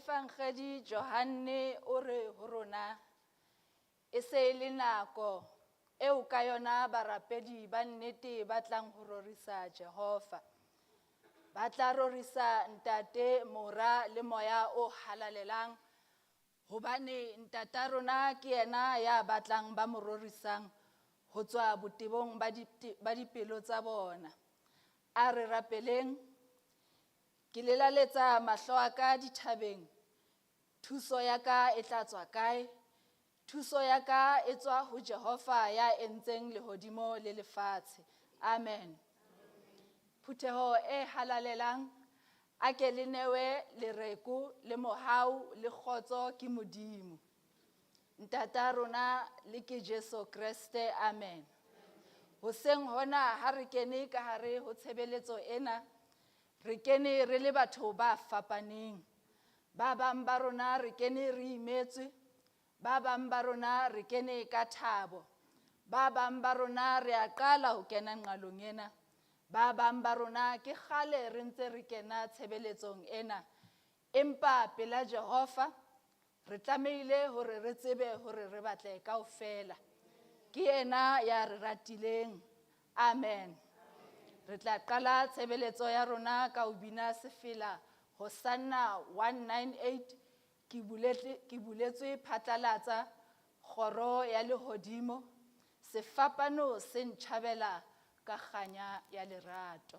Moefangedi Johanne o re ho rona e se e le nako eo ka yona barapedi ba nnete ba tlang ho rorisa Jehova. Ba tla rorisa Ntate, Mora le Moya o Halalelang hobane Ntata rona ke yena ya batlang ba mo rorisang ho tswa botebong ba dipelo tsa bona. A re rapeleng. Ke lelaletsa mahlo a ka dithabeng. Thuso ya ka e tla tswa kae? Thuso ya ka e tswa ho Jehova ya entseng lehodimo le lefatshe. Amen. Phutheho e halalelang, a ke le newe lereko le mohau le kgotso ke Modimo. Ntata rona le ke Jesu Kreste. Amen. Hoseng hona ha re kene ka hare ho tshebeletso ena, re kene re le batho ba fapaneng. Ba bang ba rona re kene re imetswe, ba bang ba rona re kene ka thabo. Ba bang ba rona re a qala ho kena nqalong ena. Ba bang ba rona ke kgale re ntse re kena tshebeletsong ena. Empa pela Jehova re tlamehile hore re tsebe hore re batle kaofela. Ke yena ya re ratileng. Amen. Re tla qala tshebeletso ya rona ka ho bina sefela Hosanna 198 ke ke buletswe phatlalatsa kgoro ya lehodimo sefapano se ntjhabela ka kganya ya lerato.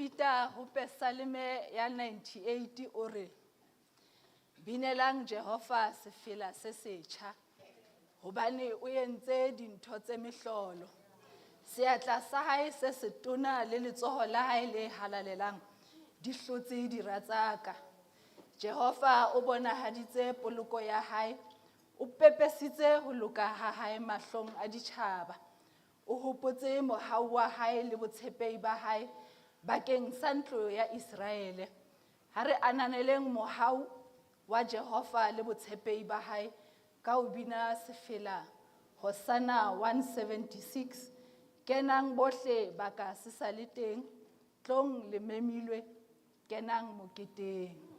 Dafita ho Pesaleme ya 98 o re, Binelang Jehova sefela se setjha, hobane o entse dintho tse mehlolo. Seatla sa hae se setona le letsoho la hae le halalelang di hlotse dira tsa ka. Jehova o bonahaditse poloko ya hae, o pepesitse ho loka ha hae mahlong a ditjhaba. O hopotse mohau wa hae le botshepehi ba hae bakeng sa ntlo ya Iseraele. Ha re ananeleng mohau wa Jehova le botshepehi ba hae ka ho bina sefela Hosanna 176, Kenang bohle baka se sa le teng, tlong le memilwe, kenang moketeng.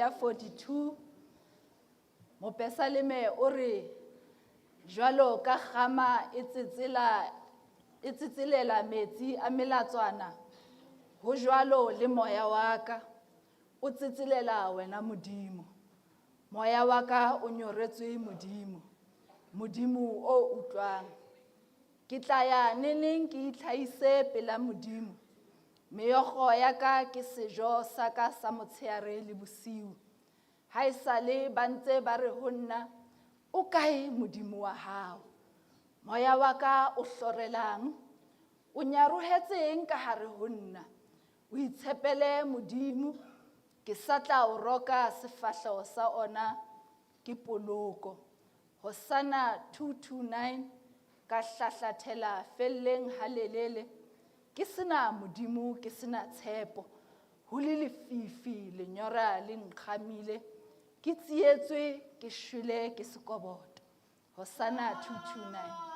ya 42 Mopesaleme o re jwalo ka kgama e tsetsela e tsetselela metsi a melatswana ho jwalo le moya wa ka o tsetselela wena Modimo. Moya wa ka o nyoretswe Modimo, Modimo o utlwang. Ke tla ya neneng ke itlhahise pela Modimo. Meokgo ya ka ke sejo sa ka sa motshehare le bosiu. Haesale ba ntse ba re ho nna, o kae Modimo wa hao? Moya wa ka o hlorelang, o nyarohetseng ka hare ho nna? O itshepele Modimo, ke sa tla o roka sefahleho sa ona ke poloko. Hosanna 229 ka hlahlathela felleng halelele, ke sena Modimo, ke sena tshepo. Ho le lefifi, lenyora le nkgamile, ke tsietswe, ke shwele ke sekoboto. Hosanna 229.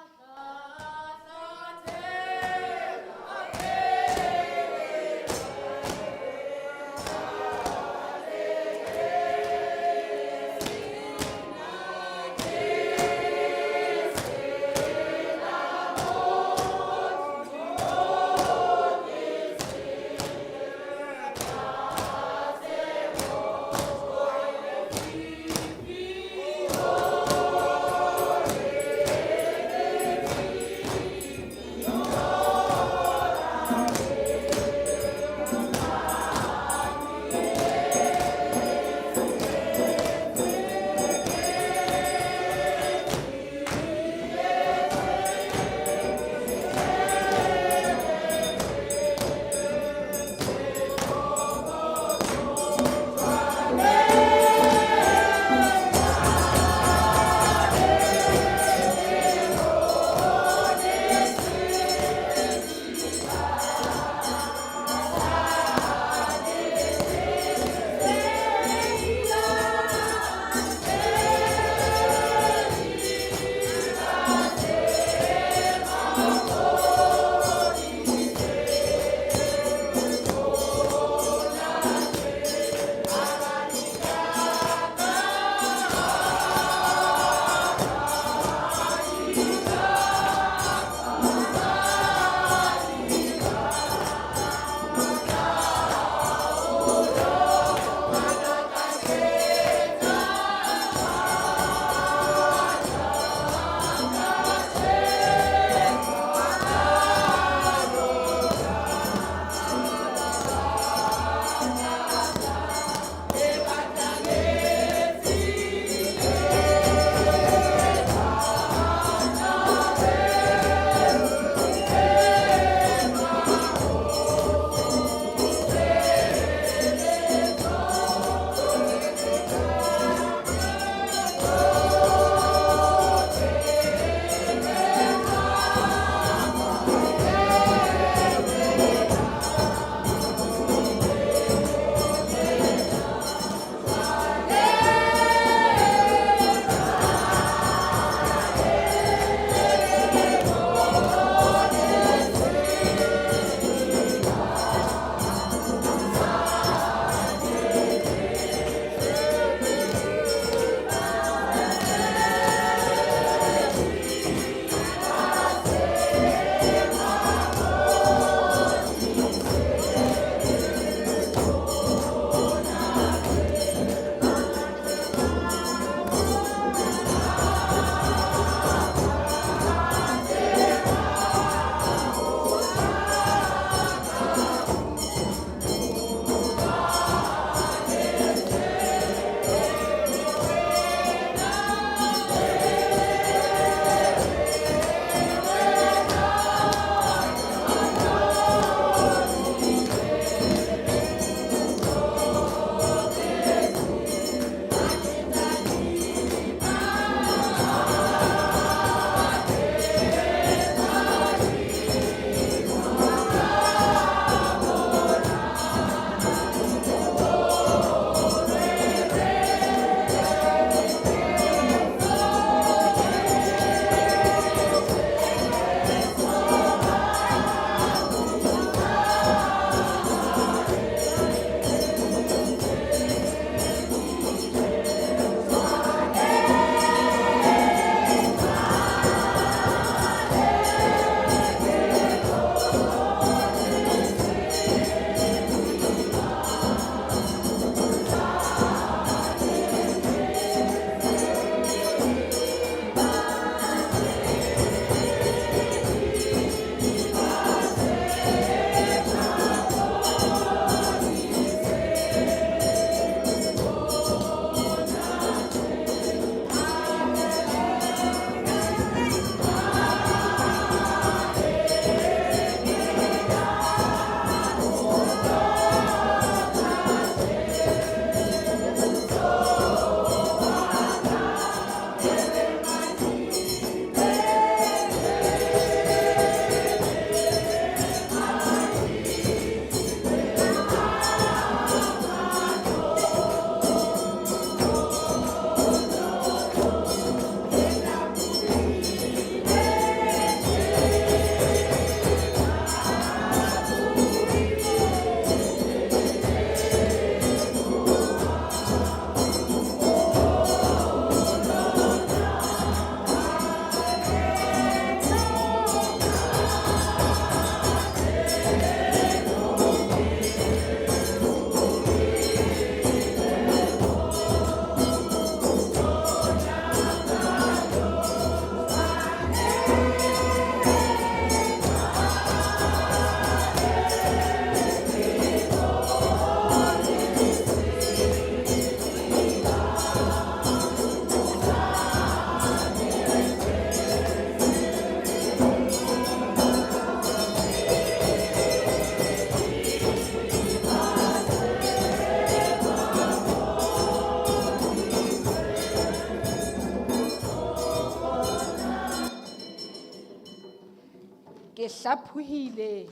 Ke hlaphohile,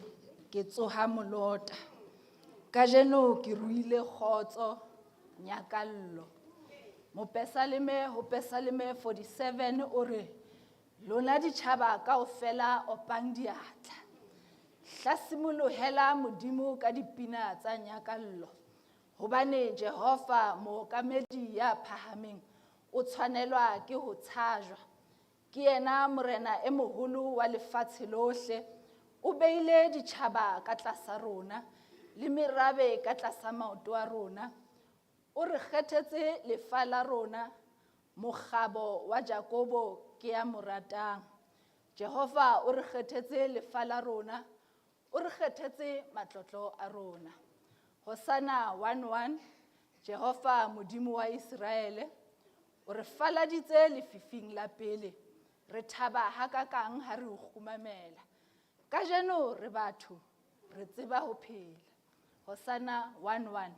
ke tsoha molota. Kajeno ke ruile kgotso, nyakallo. Mopesaleme ho Pesaleme 47 o re, lona ditjhaba kaofela opang diatla. Hlasimolohela Modimo ka dipina tsa nyakallo. Hobane Jehova mookamedi ya phahameng o tshwanelwa ke ho tshajwa. Ke yena morena e moholo wa lefatshe lohle. O beile ditjhaba ka tlasa rona le merabe ka tlasa maoto a rona. O re kgethetse lefa la rona, mokgabo wa Jakobo ke ya mo ratang. Jehova o re kgethetse lefa la rona, o re kgethetse matlotlo a rona. Hosanna 1:1, Jehova Modimo wa Iseraele, o re faladitse lefifing la pele. Re thaba hakakang ha re o kgumamela. Kajeno re batho, re tseba ho phela. Hosanna 1:1.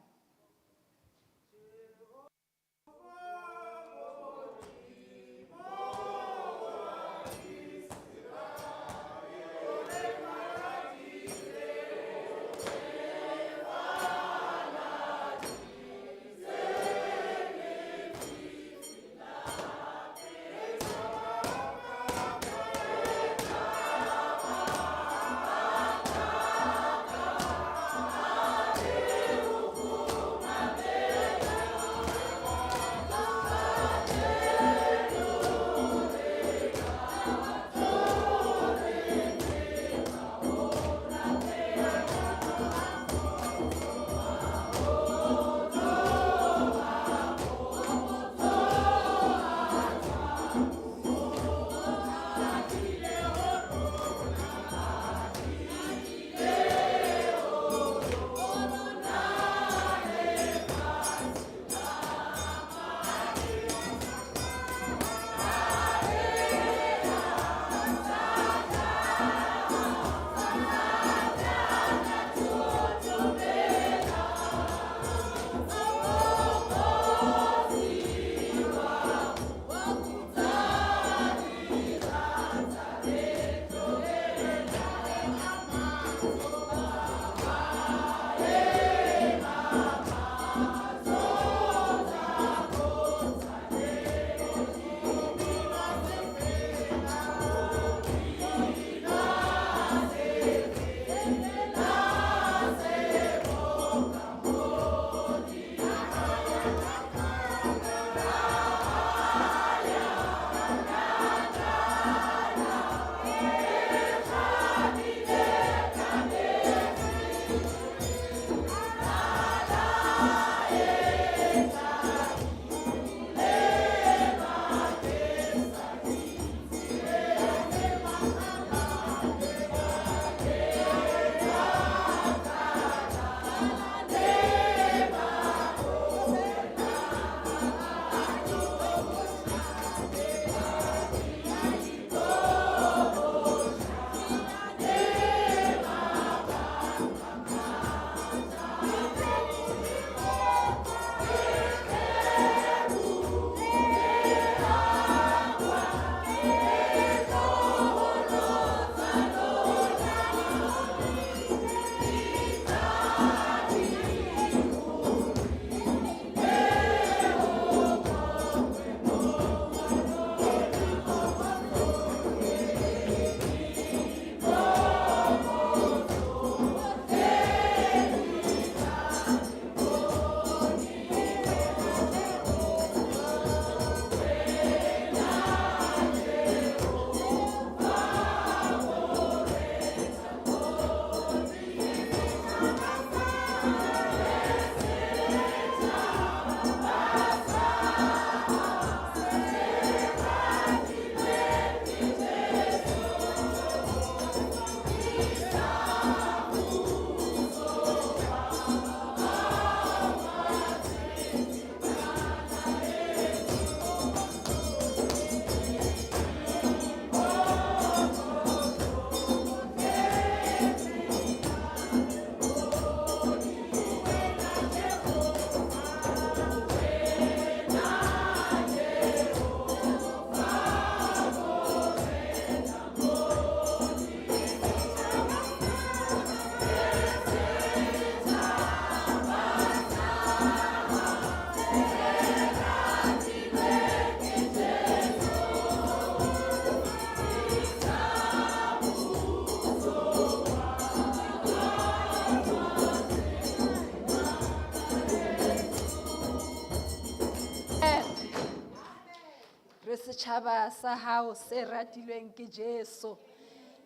Re setjhaba sa hao se ratilweng ke Jesu.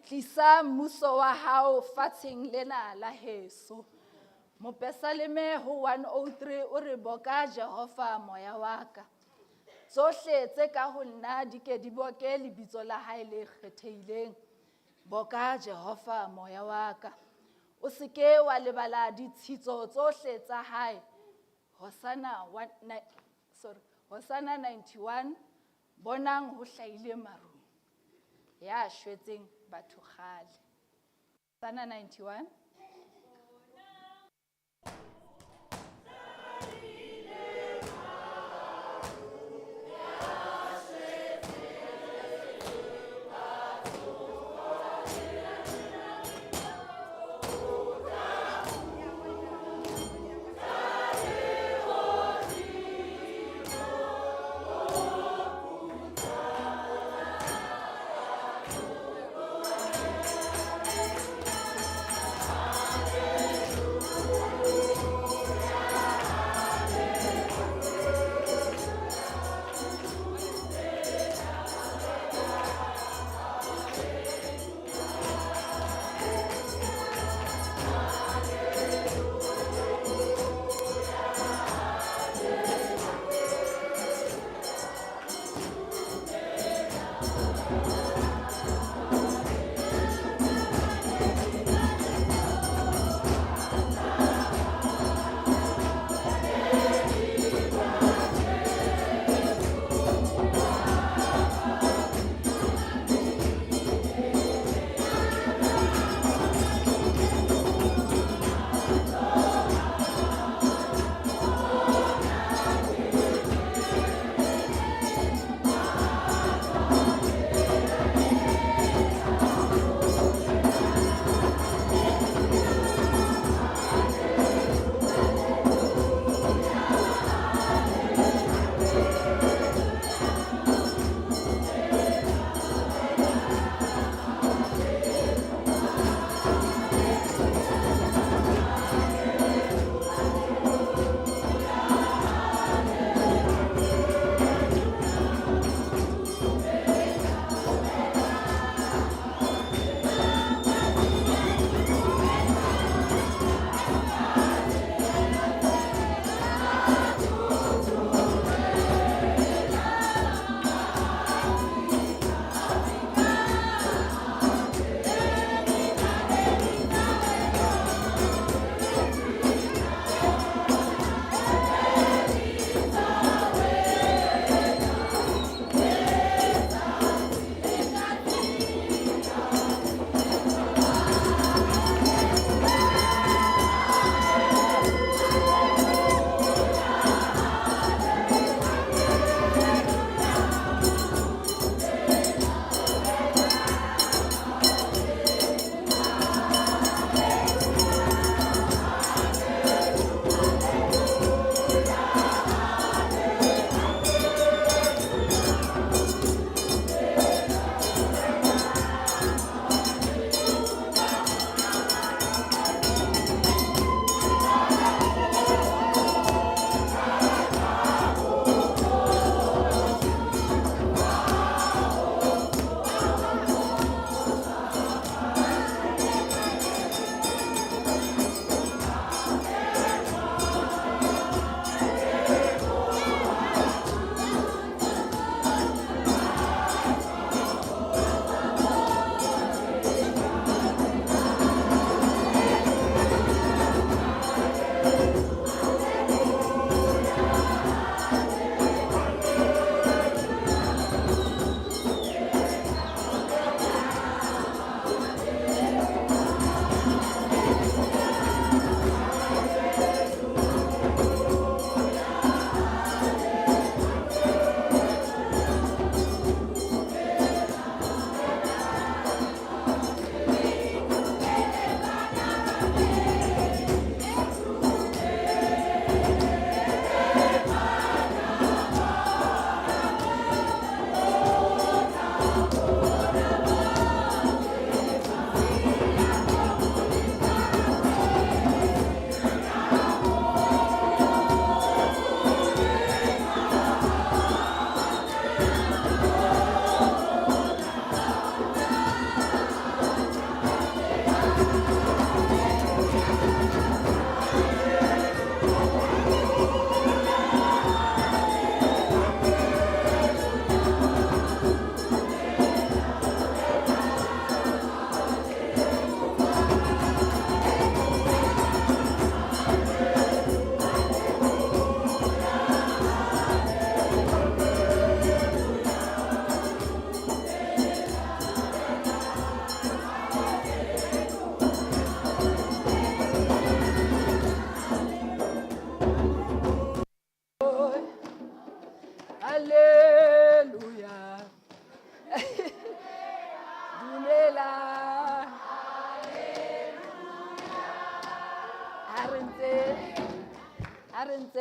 Tlisa mmuso wa hao fatsheng lena la heso. Mopesaleme ho 103 o re boka Jehova moya wa ka. Tsohle tse ka ho nna di ke di boke lebitso la hae le kgethehileng. Boka Jehova moya wa ka. O se ke wa lebala ditshitso tsohle tsa hae. Hosanna one, ni, sorry, Hosanna 91, bonang ho hlahile marung. Ya shwetseng batho kgale. Hosanna 91.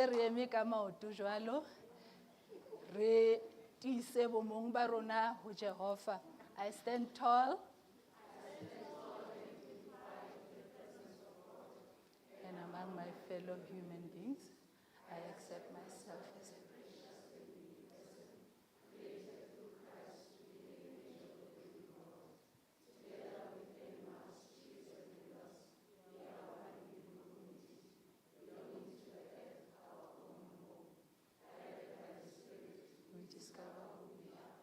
Ntse re eme ka maoto jwalo, re tiise bomong ba rona ho Jehova. I stand tall and among my fellow human beings, I accept myself as a We discover who we are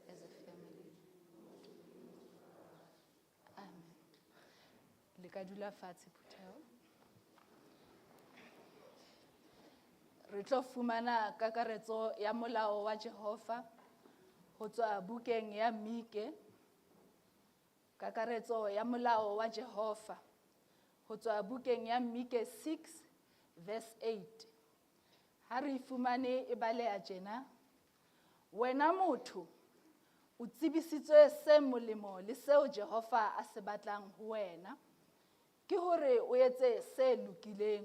as a family. Amen. Le ka dula fatshe phutheho. Re tlo fumana kakaretso ya molao wa Jehova ho tswa bukeng ya Mike. Kakaretso ya molao wa Jehova ho tswa bukeng ya Mike 6 verse 8. Ha re e fumane e baleha tjena. Wena motho, o tsebisitswe se molemo le seo Jehova a se batlang ho wena. Ke hore o etse se lokileng,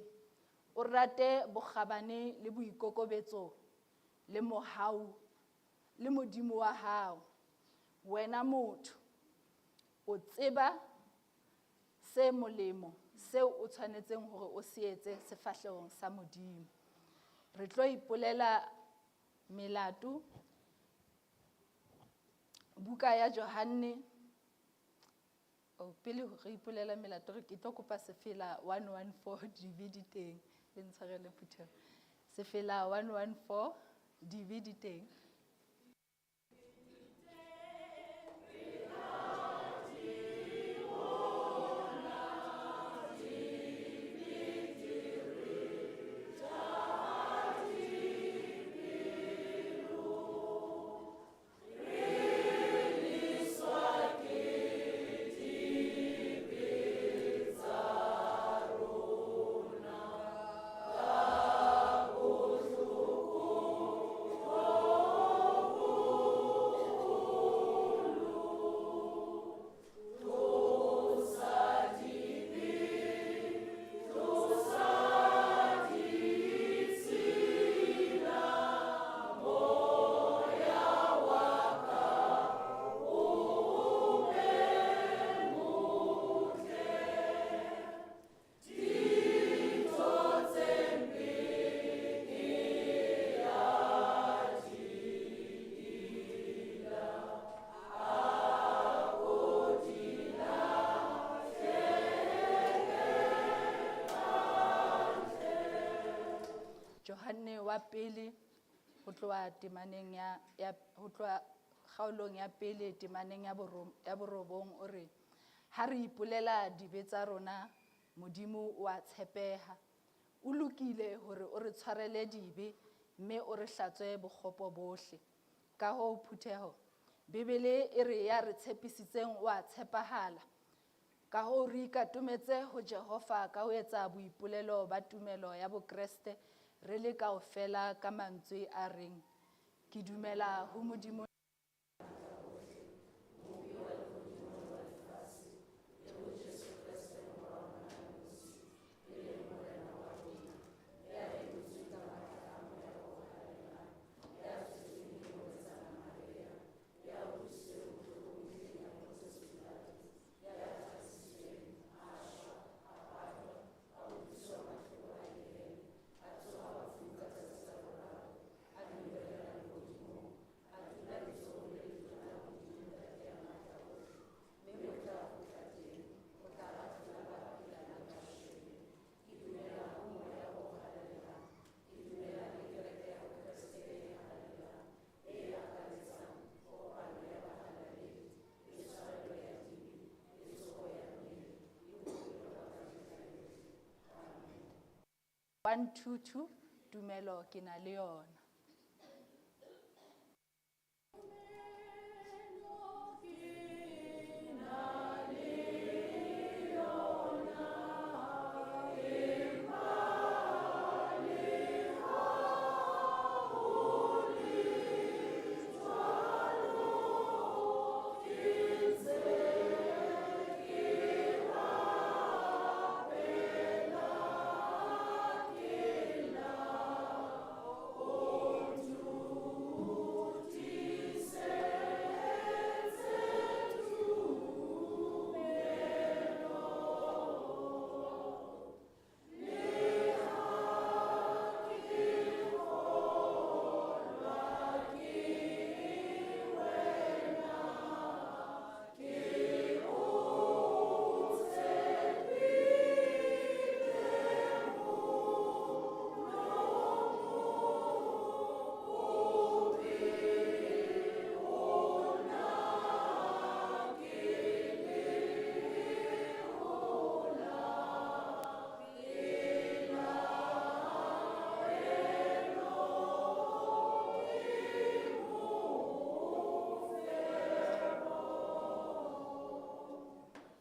o rate bokgabane le boikokobetso le mohau le Modimo wa hao. Wena motho, o tseba se molemo seo o tshwanetseng hore o se etse sefahlehong sa Modimo. Re tlo ipolela melato. Buka ya Johanne, oh, pele re ipolela melato, re ke tlo kopa sefela 114 dibe di teng. Le ntshwarele phutheho. Sefela 114 dibe di teng. Johanne wa pele ho tloha temaneng ya, ya ho tloha kgaolong ya pele temaneng ya ya borobong o re, ha re ipolela dibe tsa rona, Modimo o a tshepeha. O lokile hore o re tshwarele dibe mme o re hlatswe bokgopo bohle. Ka hoo phutheho, Bibele e re ya re tshepisitseng o a tshepahala. Ka hoo re ikatometse ho Jehova ka ho etsa boipolelo ba tumelo ya Bokreste re le kaofela ka mantswe a reng, ke dumela ho Modimo 122, tumelo ke na le yona.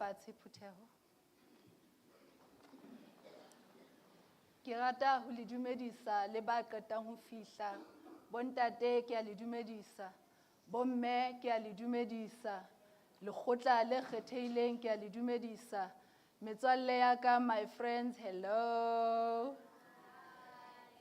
fatshe phutheho. Ke rata ho le dumedisa le ba qetang ho fihla. Bontate ke a le dumedisa, bomme ke a le dumedisa, lekgotla le kgethehileng ke a le dumedisa. Metswalle ya ka, my friends, hello.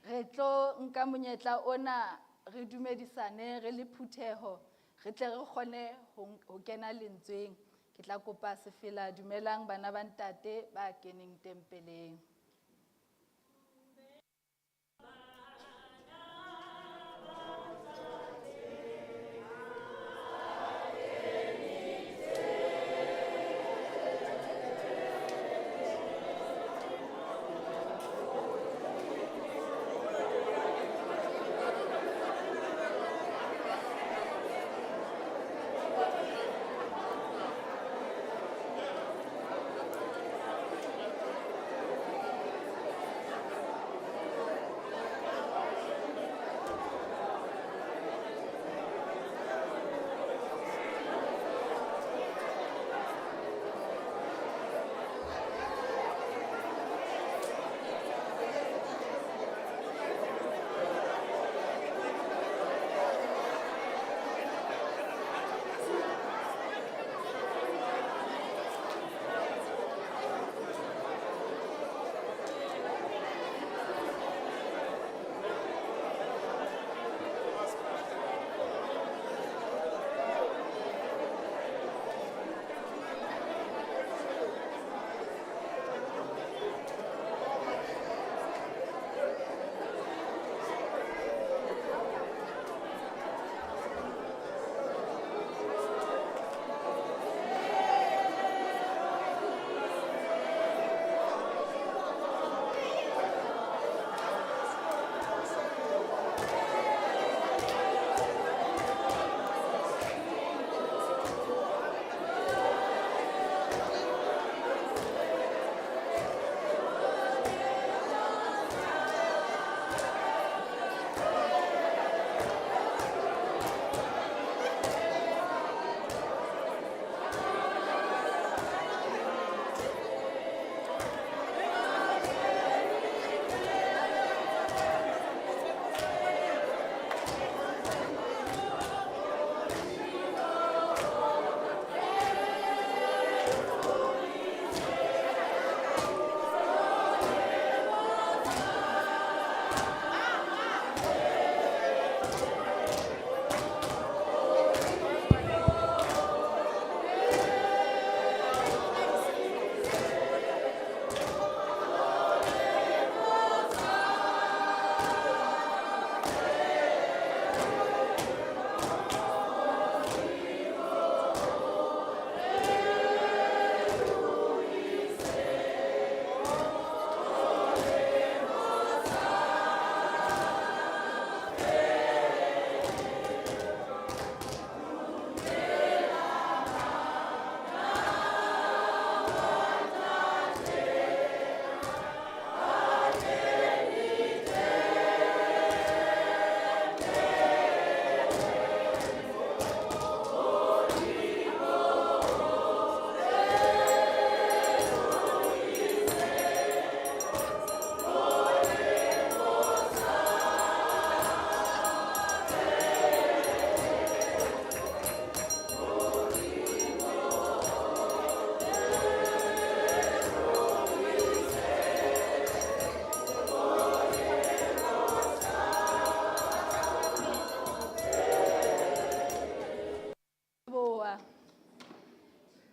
Re tlo nka monyetla ona re dumedisane re le phutheho, re tle re kgone ho kena lentsweng. Ke tla kopa sefela dumelang bana ba ntate ba keneng tempeleng.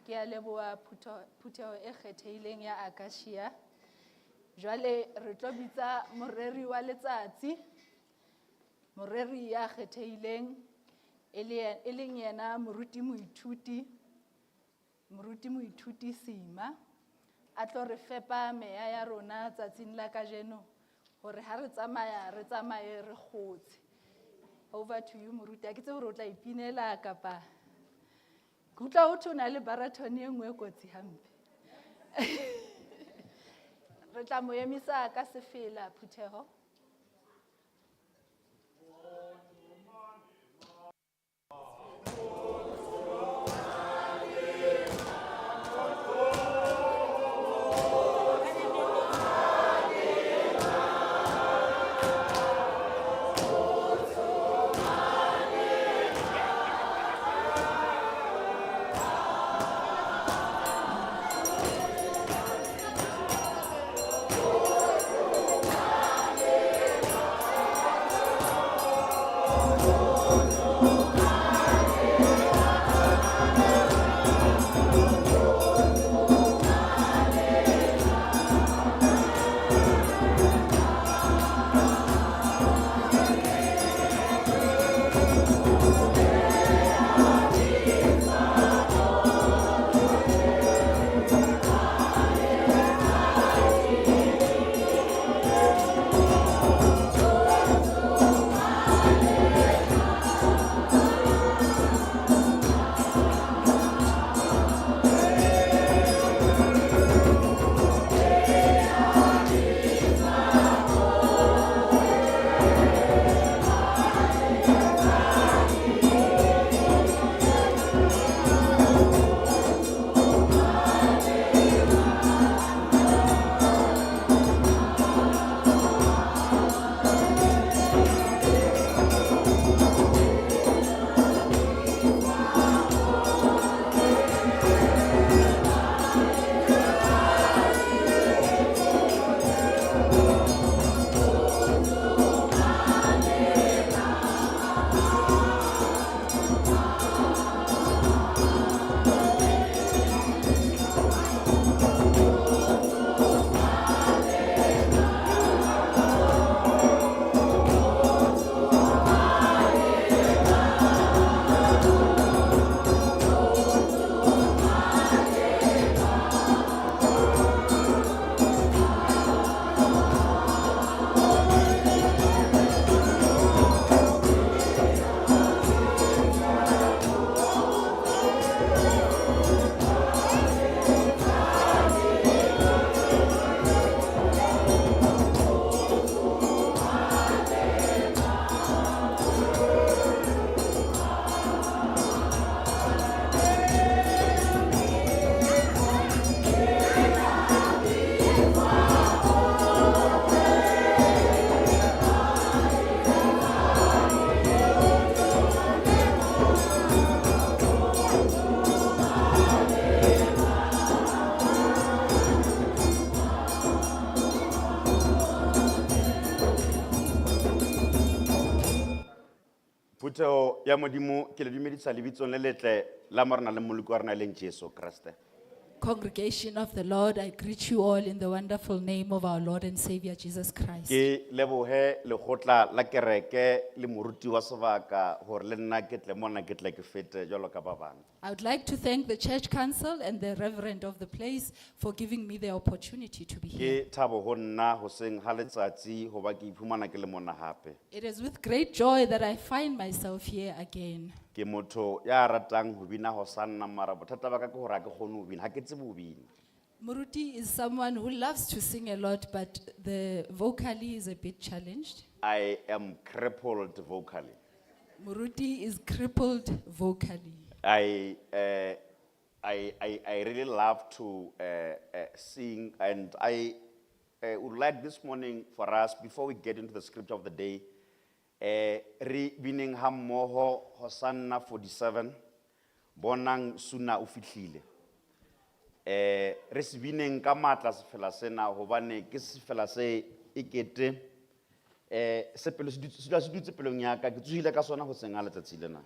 Ke a leboha phutheho e kgethehileng ya Akasia. Jwale re tlo bitsa moreri wa letsatsi, moreri ya kgethehileng e leng yena moruti moithuti, moruti moithuti Sima, a tlo re fepa meya ya rona tsatsing la kajeno hore ha re tsamaya re tsamaye re kgotse. Over to you moruti. Ha ke tsebe hore o tla ipinela kapa ke utlwa ho thwe o na le baritone e nngwe e kotsi hampe. Re tla mo emisa ka sefela phutheho. Ya Modimo ke le dumedisa lebitsong le letle la Morena le Mmoloki wa rona e leng Jesu Kreste. Congregation of the Lord, I greet you all in the wonderful name of our Lord and Savior Jesus Christ. Ke lebohe lekgotla la kereke le moruti wa sebaka hore le nna ke tle mona ke tle ke fete jwalo ka ba bang. I would like to thank the church council and the reverend of the place for giving me the opportunity to be here. Ke thabo ho nna hoseng ha letsatsi hoba ke iphumana ke le mona hape. It is with great joy that I find myself here again. Ke motho ya ratang ho bina hosanna mara bothata ba ka ke hore ha ke kgone ho bina, ha ke tsebe ho bina. Muruti is someone who loves to sing a lot, but the vocally is a bit challenged. I am crippled vocally. Muruti is crippled vocally. I really love to sing, and I would like this morning for us, before we get into the scripture of the day, re bineng ha mmoho Hosanna 47, bonang suna o fihlile. Re se bineng ka matla sefela sena hobane ke sefela se ekete, se pelo se dutse, se dula se dutse pelong ya ka, ke tsohile ka sona hoseng ha letsatsi lena.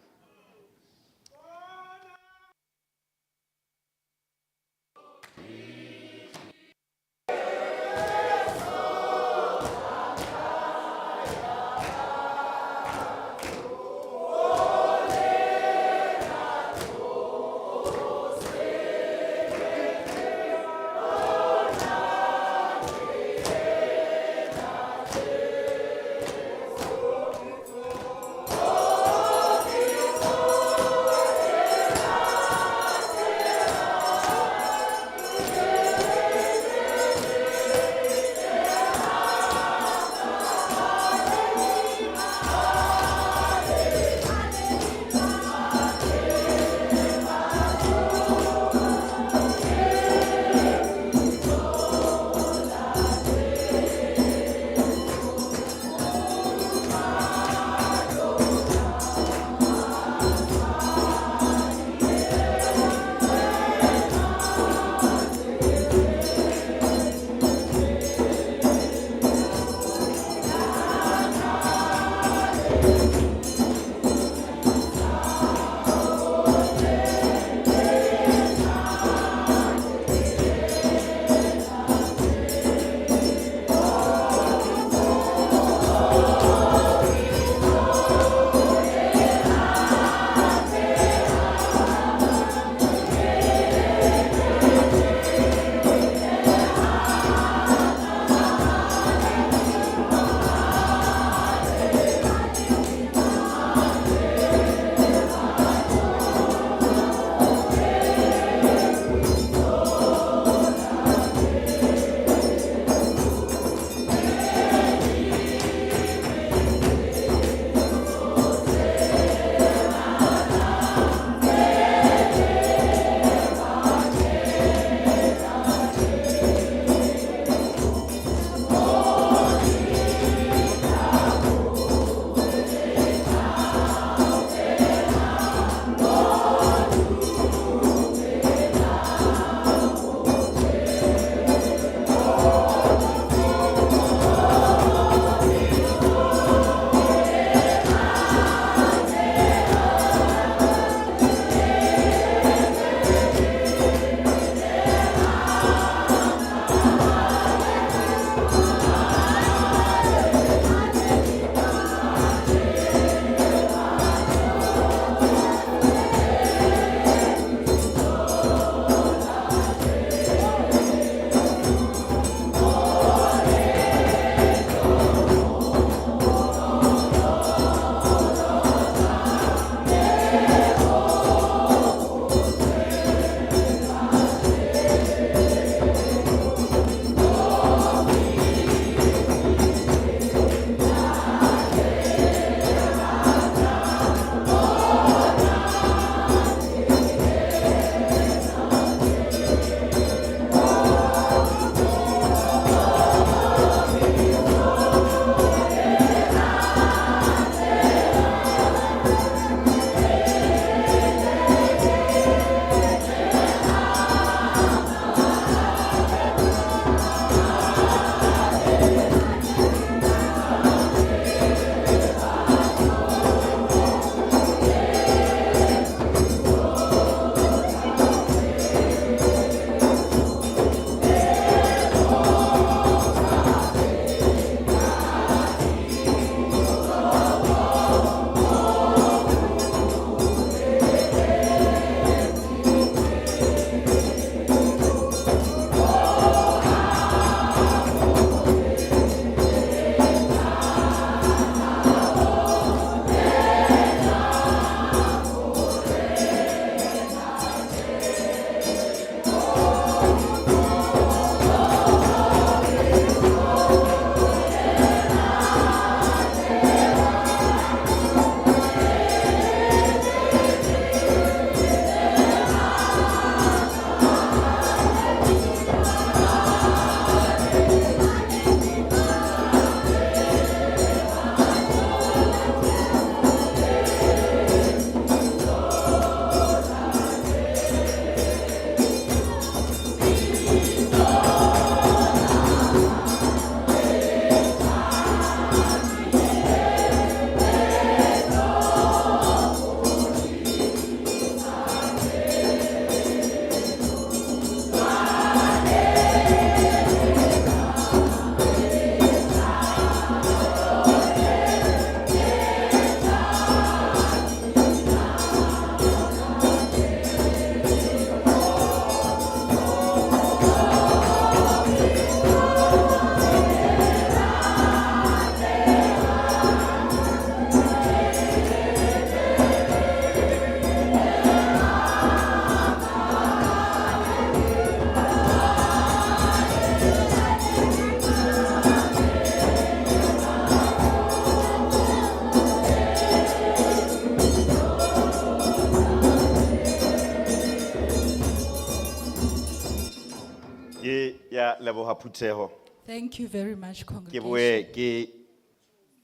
Ke a leboha phutheho. Thank you very much, Ke congregation. boe ke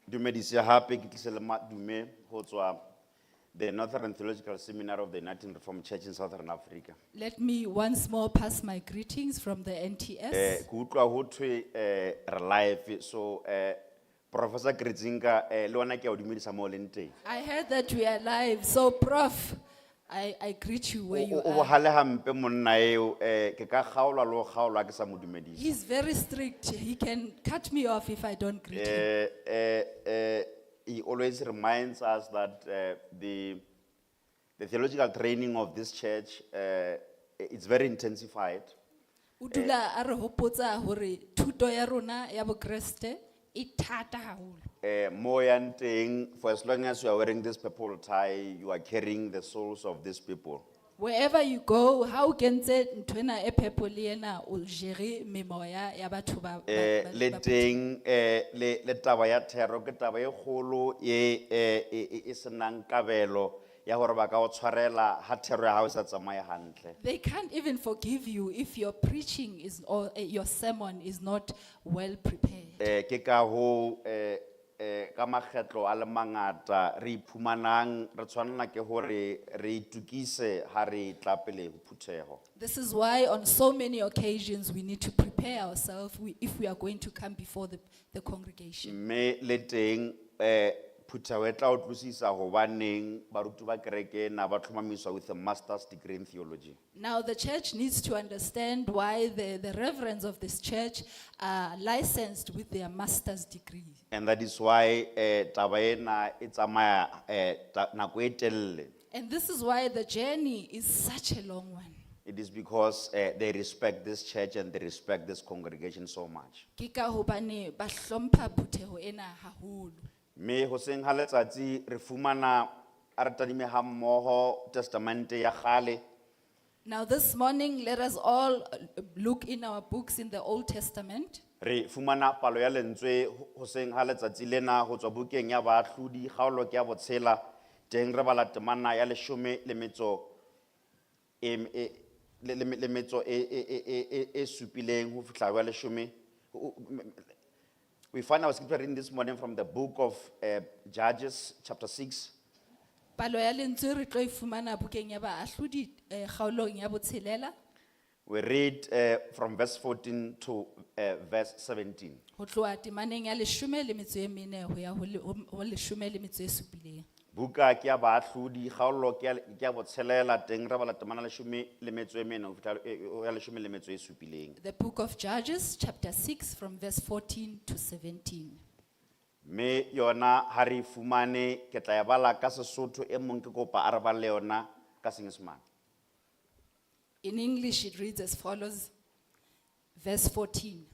dumedise hape ke tlise le madume ho tswa the Northern Theological Seminary of the United Reformed Church in Southern Africa. Let me once more pass my greetings from the NTS. Ke utlwa ho thwe re live, so Professor Kritzinga, le wena ke a o dumedisa moo o leng teng. I heard that we are live, so Prof, I greet you where you O are. bohale hampe monna eo, ke ka kgaolwa le ho kgaolwa ke sa mo dumedise. He's very strict. He can cut me off if I don't greet him. He always reminds us that the theological training of this church, it's very intensified. O dula a re hopotsa hore thuto ya rona ya Bokreste e thata haholo. Mo yang teng, for as long as you are wearing this purple tie, you are carrying the souls of these people. Wherever you go, ha o kentse nthwena e purple ena, o jere memoya ya batho Le ba. teng, le taba ya thero ke taba e kgolo e senang kabelo ya hore ba ka o tshwarela ha thero ya hao e sa tsamaye hantle. They can't even forgive you if your preaching is or your sermon is not well prepared. Ke ka hoo, ka makgetlo a le mangata re iphumanang re tshwanela ke hore re itukise ha re tla pele ho phutheho. This is why on so many occasions we need to prepare ourselves if we are going to come before the congregation. Mme le teng, phutheho e tla utlwisisa hobaneng baruti ba kereke ena ba tlhomamiswa with a master's degree in theology. Now the church needs to understand why the reverends of this church are licensed with their master's degree. And that is why, taba ena e tsamaya, nako e telele. And this is why the journey is such a long one. It is because, they respect this church and they respect this congregation so much. Ke ka hobane ba hlompha phutheho ena haholo. Mme hoseng ha letsatsi re fumana a re tadime ha mmoho testamente ya kgale. Now this morning, let us all look in our books in the Old Testament. Re fumana palo ya lentswe hoseng ha letsatsi lena ho tswa bukeng ya Baahlodi, kgaolo ke ya botshela, teng re bala temana ya leshome le metso e, e, le, le, le metso e, e, e, e, e, e supileng ho fihla ho ya leshome. We find our scripture reading this morning from the book of Judges, chapter 6. Palo ya lentswe re tlo e fumana bukeng ya Baahlodi, kgaolong ya botshelela. We read from verse 14 to verse 17. Ho tloha temaneng ya leshome le metso e mene ho ya ho leshome le metso e supileng. Buka ke ya Baahlodi, kgaolo ke ya botshelela, teng re bala temana leshome le metso e mene ho fihla, ho ya leshome le metso e supileng. The book of Judges, chapter 6, from verse 14 to 17. Mme yona ha re e fumane, ke tla e bala ka Sesotho, e mong ke kopa a re balle yona ka Senyesemane. In English, it reads as follows, verse 14.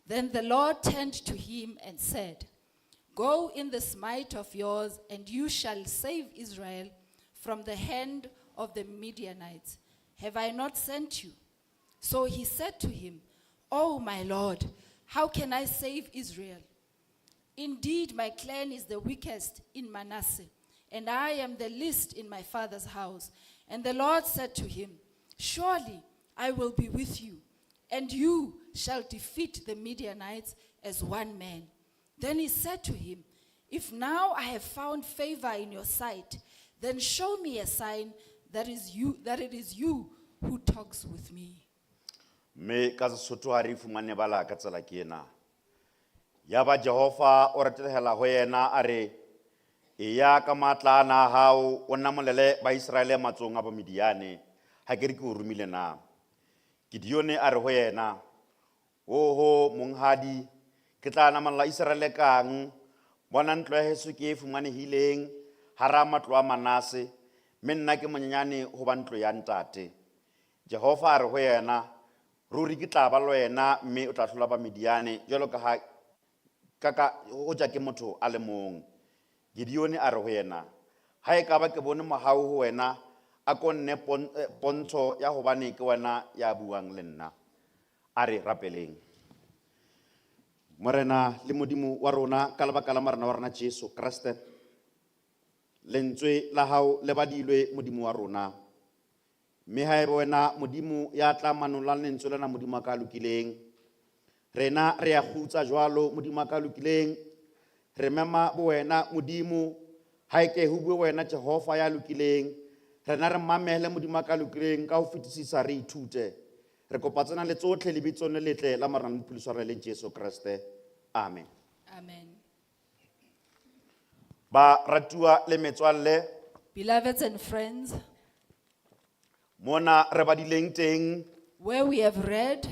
Then the Lord turned to him and said, Go in this might of yours, and you shall save Israel from the hand of the Midianites. Have I not sent you? So he said to him, Oh, my Lord, how can I save Israel? Indeed, my clan is the weakest in Manasseh, and I am the least in my father's house. And the Lord said to him, Surely I will be with you, and you shall defeat the Midianites as one man. Then he said to him, If now I have found favor in your sight, then show me a sign that it is you who talks with me. Mme ka Sesotho ha re fumane bala ka tsela ke ena. Yaba Jehova o retelehela ho yena a re, Eya ka matla ana a hao, o namolele Baiseraele matsohong a Bamidiane, ha ke re ke o romile na. Gideone a re ho yena, Oho, monghadi, ke tla namolla Iseraele kang? Bona ntlo ya heso ke e fumanehileng hara matlo a Manase, mme nna ke monyenyane ho ba ntlo ya ntate. Jehova a re ho yena, Ruri ke tla ba le wena, mme o tla hlola Bamidiane jwalo ka ha ka ka o ja ke motho a le mong. Gideone a re ho yena, Ha ekaba ke bone mohau ho wena, a ko nne pontsho ya hobane ke wena ya buang le nna. A re rapeleng. Morena le Modimo wa rona, ka lebaka la Morena wa rona Jesu Kreste, lentswe la hao le badilwe Modimo wa rona. Mme ha ebe wena Modimo ya tla manolang lentswe lena Modimo a ka lokileng. Rena re ya kgutsa jwalo Modimo a ka lokileng. Re mema bo wena Modimo ha eke ho bue wena Jehova ya lokileng. Rena re mamele Modimo a ka lokileng ka ho fetisisa re ithute. Re kopa tsena le tsotlhe lebitsong le letle la Morena le Mopholosi wa rona e leng Jesu Kreste. Amen. Amen. Ba ratuwa le metswalle Beloveds and friends, mona re badileng teng where we have read,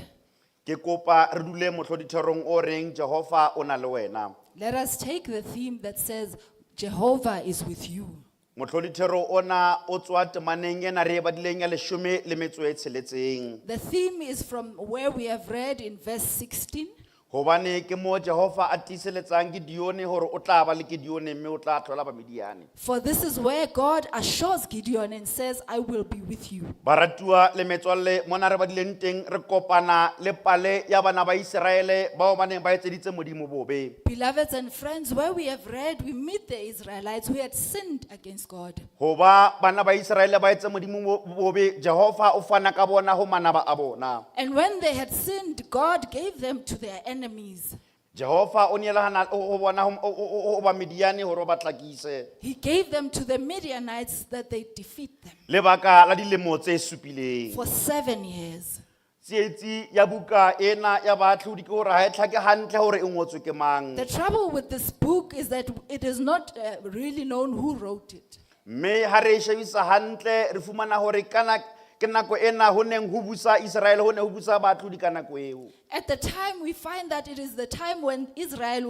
ke kopa re dule mohloditherong o reng Jehova o na le wena. let us take the theme that says, Jehovah is with you. Mohlodithero ona o tswa temaneng ena re e badileng ya leshome le metso e tsheletseng. The theme is from where we have read in verse 16. Hobane ke mo Jehova a tiiseletsang Gideone hore o tla ba le Gideone mme o tla hlola Bamidiane. For this is where God assures Gideon and says, I will be with you. Baratuwa le metswalle mona re badileng teng re kopana le pale ya bana ba Iseraele bao ba neng ba etseditse Modimo bobe. Beloveds and friends, where we have read, we meet the Israelites who had sinned against God. Hoba bana ba Iseraele ba etse Modimo bobe, Jehova o fana ka bona ho manaba a bona. And when they had sinned, God gave them to their enemies. Jehova o neelana ho bona ho Bamidiane hore o ba tlakise. He gave them to the Midianites that they defeat them Lebaka la dilemo tse supileng. for 7 years. Tsietsi ya buka ena ya baatlhodi ke hore ha e tlhake hantle hore e ngotswe ke mang. The trouble with this book is that it is not really known who wrote it. Mme ha re e shebisa hantle re fumana hore kana ke nako ena ho neng ho busa Israel ho ne ho busa baatlhodi ka nako eo. At the time, we find that it is the time when Israel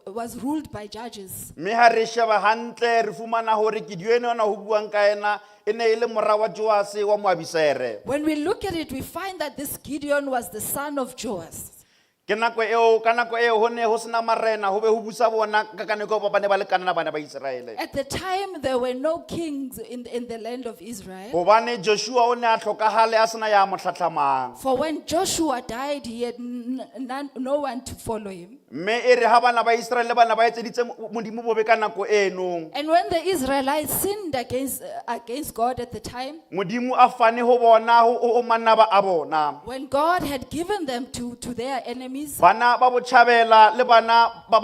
was ruled by judges. Mme ha re sheba hantle re fumana hore Gideone ona ho buang ka ena e ne e le mora wa Joase wa Moabisere. When we look at it, we find that this Gideon was the son of Joas. Ke nako eo ka nako eo ho ne ho sena marena ho be ho busa bona ka nako eo ba ne ba le kanana bana ba Iseraele. At the time, there were no kings in the land of Israel. Hobane Joshua o ne a hlokahale a sena ya mo hlahlamang. For when Joshua died, he had no one to follow him. Mme e re ha bana ba Iseraele bana ba etseditse Modimo bobe ka nako eno. And when the Israelites sinned against God at the time, Modimo a fane ho bona ho manaba a bona. when God had given them to their enemies, Bana ba botjhabela le bana ba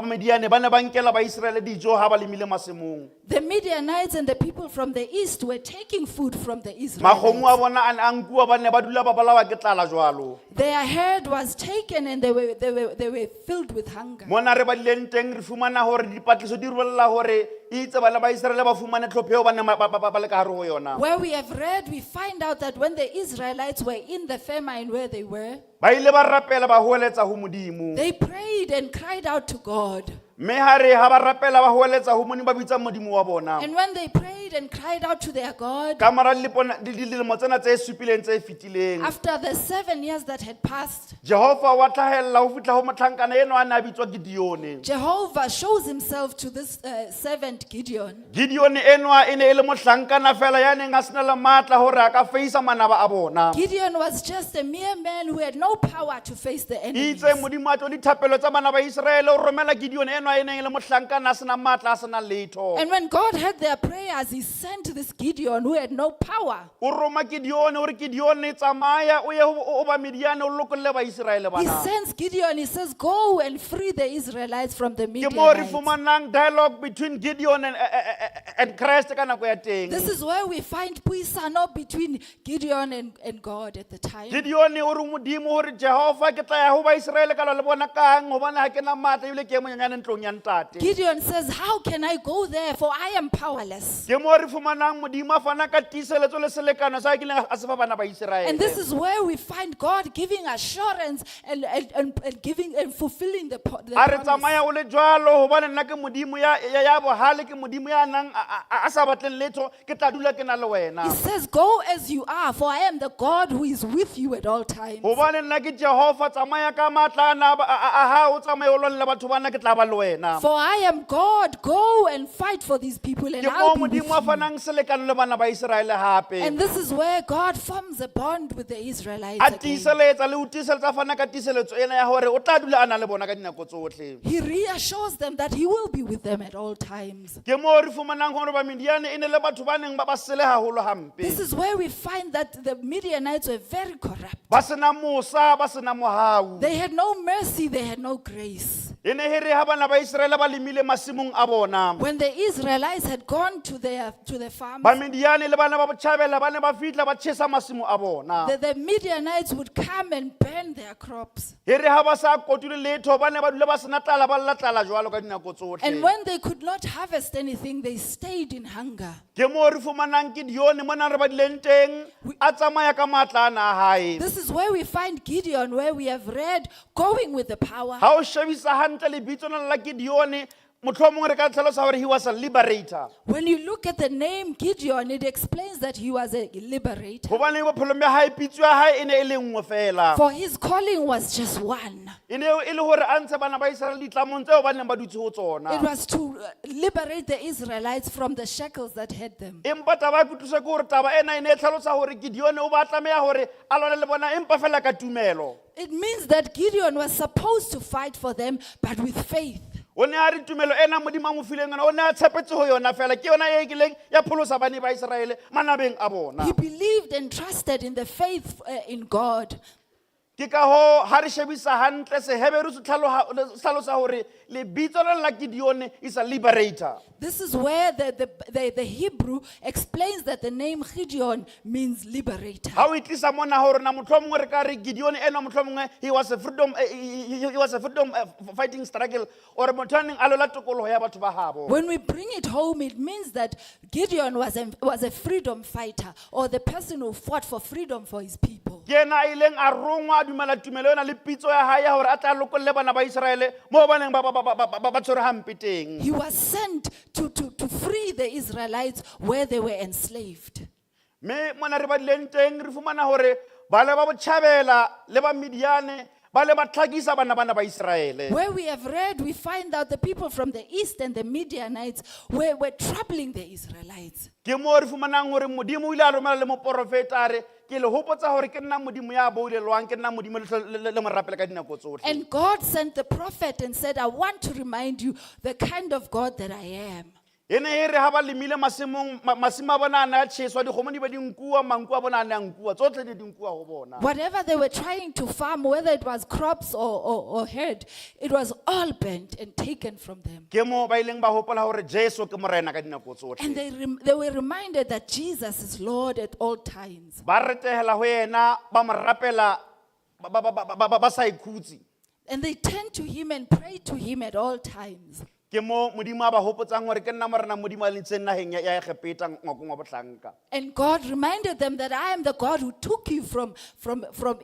Mediane ba ne ba nkela ba Iseraele dijo ha ba lemile masimong. the Midianites and the people from the east were taking food from the Makgomo a Israelites. bona a ne a nkuwa ba ne ba dula ba bolawa ke tlala jwalo. Their herd was taken and they were filled with hunger. Mona re badileng teng re fumana hore dipatlisiso di rubolla hore itse bana ba Iseraele ba fumane tlhopho eo ba neng ba le ka hare ho yona. Where we have read, we find out that when the Israelites were in the famine where they were, Ba ile ba rapela ba hoeletsa ho Modimo. they prayed and cried out to God. Mme ha re ha ba rapela ba hoeletsa ho Modimo ba bitsa Modimo wa bona. And when they prayed and cried out to their God, Ka mora dilemo tsena tse supileng tse fetileng. after the 7 years that had passed, Jehova wa tlhahella ho fihla ho mohlankana enwa a ne a bitswa Gideone. Jehovah shows himself to this servant Gideon. Gideone enwa e ne e le mohlankana fela ya neng a sena le matla hore a ka feisa manaba a bona. Gideon was just a mere man who had no power to face the enemies. Itse Modimo a tlo dithapelo tsa bana ba Iseraele o romela Gideone enwa e neng e le mohlankana a sena matla a sena letho. And when God heard their prayers, he sent this Gideon who had no power. O roma Gideone o re Gideone tsamaya o ye ho ba Midiane o lokolle ba Iseraele He bana. sends Gideon, he says, Go and free the Israelites from the Ke mo re Midianites. fumanang dialogue between Gideon and Christ ka nako ya teng. This is where we find puisano between Gideon and God at the time. Gideon o re Modimo hore Jehova ke tla ya ho ba Iseraele ka lwa le bona kang hobane ha ke na matla ebile ke e monyenyane ntlong ya ntate. Gideon says, How can I go there? For I am powerless. Ke mo re fumanang Modimo a fana ka tiiseletso le selekano sa a kileng a se fa bana ba And this Iseraele. is where we find God giving assurance and giving and fulfilling the A re promise. tsamaya o le jwalo hobane nna ke Modimo ya bohale ke Modimo ya nang a sa batleng letho ke tla dula ke na le wena. He says, Go as you are, for I am the God who is with you at all times. Hobane nna ke Jehova tsamaya ka matla ana a hao tsamaye o lwanele batho bana ke tla ba le wena. For I am God. Go and fight for these people, and Ke I'll mo be with Modimo a you. fanang selekano le bana ba Iseraele hape. And this is where God forms a bond with the Israelites A again. tiiseletsa le ho tiiseletsa a fana ka tiiseletso ena ya hore o tla dula a na le bona ka dinako tsohle. He reassures them that He will be with them at all times. Ke mo re fumanang gore bamediane e ne le batho ba neng ba ba sele haholo hampe. This is where we find that the Midianites were very corrupt. Ba sena mosa, ba sena mohau. They had no mercy, they had no grace. E ne e re ha bana ba Iseraele ba lemile masimong a bona, When the Israelites had gone to the farms, bamediane le bana ba botjhabela ba ne ba fihla ba tjhesa masimo a bona. the Midianites would come and burn their crops. E re ha ba sa kotule letho, ba ne ba dula ba sena tlala, ba lla tlala jwalo ka dinako And tsohle. when they could not harvest anything, they stayed in hunger. Ke moo re fumanang Gideone mona re badileng teng, a tsamaya ka matla ana a hae. This is where we find Gideon, where we have read going with the power. Ha o shebisa hantle lebitso lena la Gideone, mohlomong re ka tlhalosa hore he was a liberator. When you look at the name Gideon, it explains that he was a liberator. Hobane bophelong ba hae, pitso ya hae e ne e le nngwe feela. For his calling was just one. E ne e le hore a ntshe bana ba Iseraele ditlamong tseo ba neng ba dutse ho It tsona. was to liberate the Israelites from the shackles that had them. Empa taba ya kutlwisiso ke hore taba ena e ne e tlhalosa hore Gideone o ba tlameha hore a lwane le bona empa feela ka tumelo. It means that Gideon was supposed to fight for them, but with faith. O ne a re tumelo ena Modimo a mo fileng yona, o ne a tshepetse ho yona fela, ke yona e kileng ya pholosa bana ba Iseraele manabeng a bona. He believed and trusted in the faith in God. Ke ka hoo ha re shebisa hantle Seheberu se hlalosa hore lebitso lena la Gideone is a liberator. This is where the Hebrew explains that the name Gideon means liberator. Ha o e tlisa mona ho rona, mohlomongwe re ka re Gideon enwa mohlomongwe he was a freedom, he was a freedom fighting struggle, or motho a neng a lwela tokoloho ya batho ba habo. When we bring it home, it means that Gideon was a freedom fighter, or the person who fought for freedom for his people. Ke yena a ileng a rongwa, a dumela tumelo ena le pitso ya hae ya hore a tla lokolle bana ba Iseraele moo ba neng ba tshwerwe hampe teng. He was sent to free the Israelites where they were enslaved. Mme mona re badileng teng, re fumana hore ba le ba botjhabela le ba Midiane ba le ba tlhakisa bana bana ba Iseraele. Where we have read, we find out the people from the east and the Midianites were troubling the Israelites. Ke moo re fumanang hore Modimo o ile a romela le moporofeta a re, ke le hopotsa hore ke nna Modimo ya boulelwang, ke nna Modimo le mo rapele ka dinako tsohle. And God sent the prophet and said, I want to remind you the kind of God that I am. E ne e re ha ba lemile masimong, masimo a bona a ne a tjheswa, dikgomo di be di nkuwa, manku a bona a ne a nkuwa, tsohle di nkuwa ho bona. Whatever they were trying to farm, whether it was crops or herd, it was all burnt and taken from them. Ke moo ba ileng ba hopola hore Jesu ke Morena ka dinako tsohle. And they were reminded that Jesus is Lord at all times. Ba retehela ho yena, ba mo rapela, ba sa ikhutse. And they turned to him and prayed to him at all times. Ke mo Modimo a ba hopotsang hore ke nna Morena Modimo a le ntsheng naheng ya Egepeta ngwakong wa bohlanka. And God reminded them that I am the God who took you from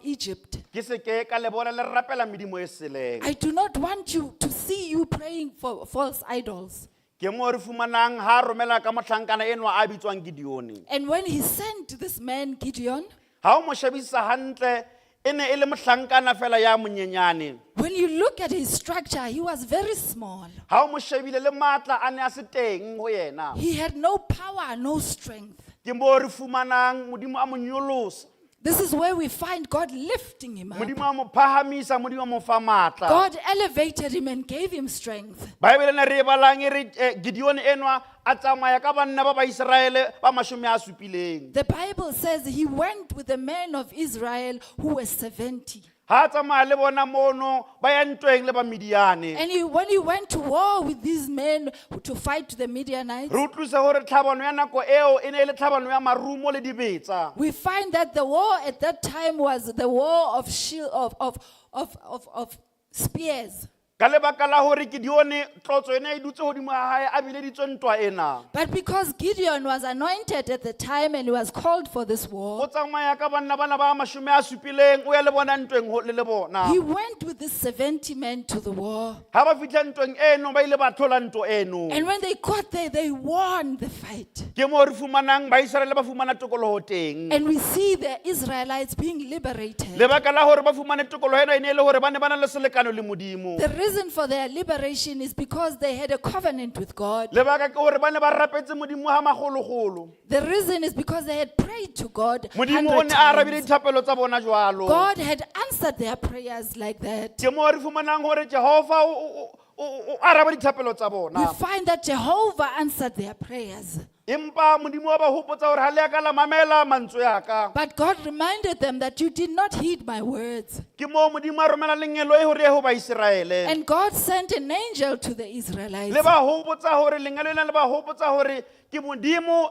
Egypt. Ke se ke ka le bona le rapela medimo e seleng. I do not want you to see you praying for false idols. Ke mo re fumanang ha romela ka mohlankana enwa a bitswang Gideone. And when he sent this man, Gideon, Ha o mo shebisisa hantle, e ne e le mohlankana fela ya monyenyane. when you look at his structure, he was very small. Ha o mo shebile le matla a ne a se teng ho yena. He had no power, no strength. Ke mo re fumanang Modimo a mo nyolosa. This is where we find God lifting him up. Modimo a mo phahamisa, Modimo a mo fa matla. God elevated him and gave him strength. Bible ena re e balang e re, Gideon enwa a tsamaya ka banna ba ba Iseraele ba mashome a supileng. The Bible says he went with the men of Israel who were 70. Ha a tsamaya le bona mono, ba ya ntweng le ba Midiane. And when he went to war with these men to fight the Midianites, Re utlwise hore tlhabano ya nako eo e ne e le tlhabano ya marumo le dibetsa. we find that the war at that time was the war of shield, of spears. Ka lebaka la hore Gideone tlotso ena e dutse hodimo ha hae, a bileditswe ntwa ena. But because Gideon was anointed at the time and he was called for this war, O tsamaya ka banna bana ba mashome a supileng, o ya le bona ntweng le bona. he went with the 70 men to the war. Ha ba fihla ntweng eno, ba ile ba thola ntwa eno. And when they got there, they won the fight. Ke moo re fumanang Baiseraele ba fumana tokoloho teng. And we see the Israelites being liberated. Lebaka la hore ba fumane tokoloho ena e ne e le hore ba ne ba na le selekano le Modimo. The reason for their liberation is because they had a covenant with God. Lebaka ke hore ba ne ba rapetse Modimo ha magologolo. The reason is because they had prayed to God. Modimo o 100 ne a arabile times. dithapelo tsa bona jwalo. God had answered their prayers like that. Ke moo re fumanang hore Jehova o araba dithapelo tsa We bona. find that Jehovah answered their prayers. Empa Modimo wa ba hopotsa hore ha le a ka la mamela mantswe a ka. But God reminded them that you did not heed my words. Ke moo Modimo a romela lengeloi hore ye ho Baiseraele. And God sent an angel to the Israelites. Le ba hopotsa hore lengeloi lena le ba hopotsa hore ke Modimo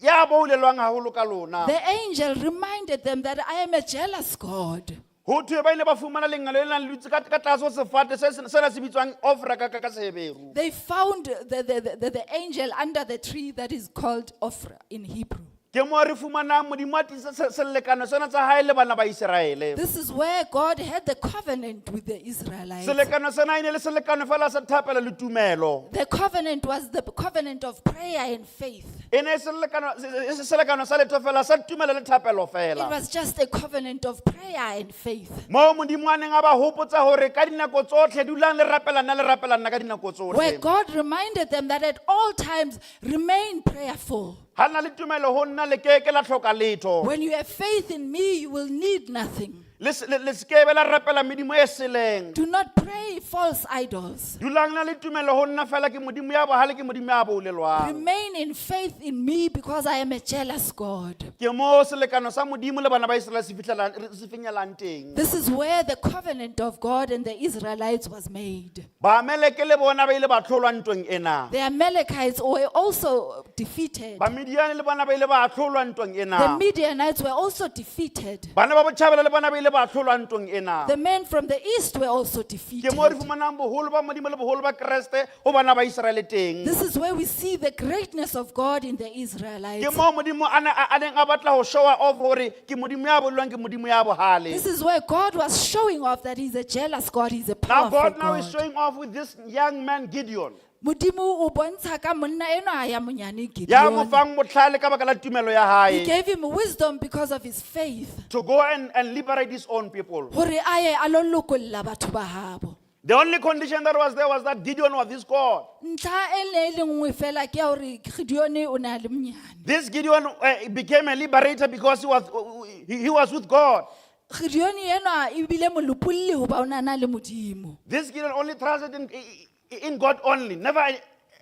ya boulelwang haholo ka lona. The angel reminded them that I am a jealous God. Ho thwe ba ile ba fumana lengeloi lena le dutse ka tlase ho sefate se sena se bitswang Ofra ka Seheberu. They found the angel under the tree that is called Ophrah in Hebrew. Ke moo re fumanang Modimo a tiisa selekano sena tsa hae le bana ba Iseraele. This is where God had the covenant with the Israelites. Selekano sena e ne le selekano fela sa thapelo le tumelo. The covenant was the covenant of prayer and faith. E ne e selekano sa letho fela sa tumelo le thapelo It fela. was just a covenant of prayer and faith. Moo Modimo a neng a ba hopotsa hore ka dinako tsotlhe dulang le rapela nna le rapela nna ka dinako Where tsotlhe. God reminded them that at all times remain prayerful. Ha na le tumelo ho nna le keke la hloka letho. When you have faith in me, you will need nothing. Le se ke be la rapela medimo e seleng. Do not pray false idols. Dulang na le tumelo ho nna fela ke Modimo ya bohale ke Modimo ya boulelwang. Remain in faith in me because I am a jealous God. Ke moo selekano sa Modimo le bana ba Iseraele se fihlelang se finyelang teng. This is where the covenant of God and the Israelites was made. Baamaleke le bona ba ile ba tlholwa ntweng ena. The Amalekites were also defeated. Bamidiane le bona ba ile ba tlholwa ntweng The ena. Midianites were also defeated. Bana ba botjhabela le bona ba ile ba tlholwa ntweng ena. The men from the east were also Ke defeated. moo re fumanang boholo ba Modimo le boholo ba Kreste ho bana ba Iseraele teng. This is where we see the greatness of God in the Israelites. Ke moo Modimo a neng a batla ho showa off hore ke Modimo ya bolwang ke Modimo ya bohale. This is where God was showing off that He's a jealous God, He's a Now powerful God now is God. showing off with this young man Gideon. Modimo o bontsha ka monna enwa ya monyane Ya mo Gideon. fang botlhale ka baka la tumelo ya He hae gave him wisdom because of his faith. to go and liberate his own people. Hore a ye a lo lokolla batho ba habo. The only condition that was there was that Gideon was his God. Ntlha e ne e le nngwe fela ke ya hore Gideon o ne a le monyane. This Gideon became a liberator because he was with God. Gideon enwa ebile molopolli hoba o ne a na le Modimo. This Gideon only trusted in God only, never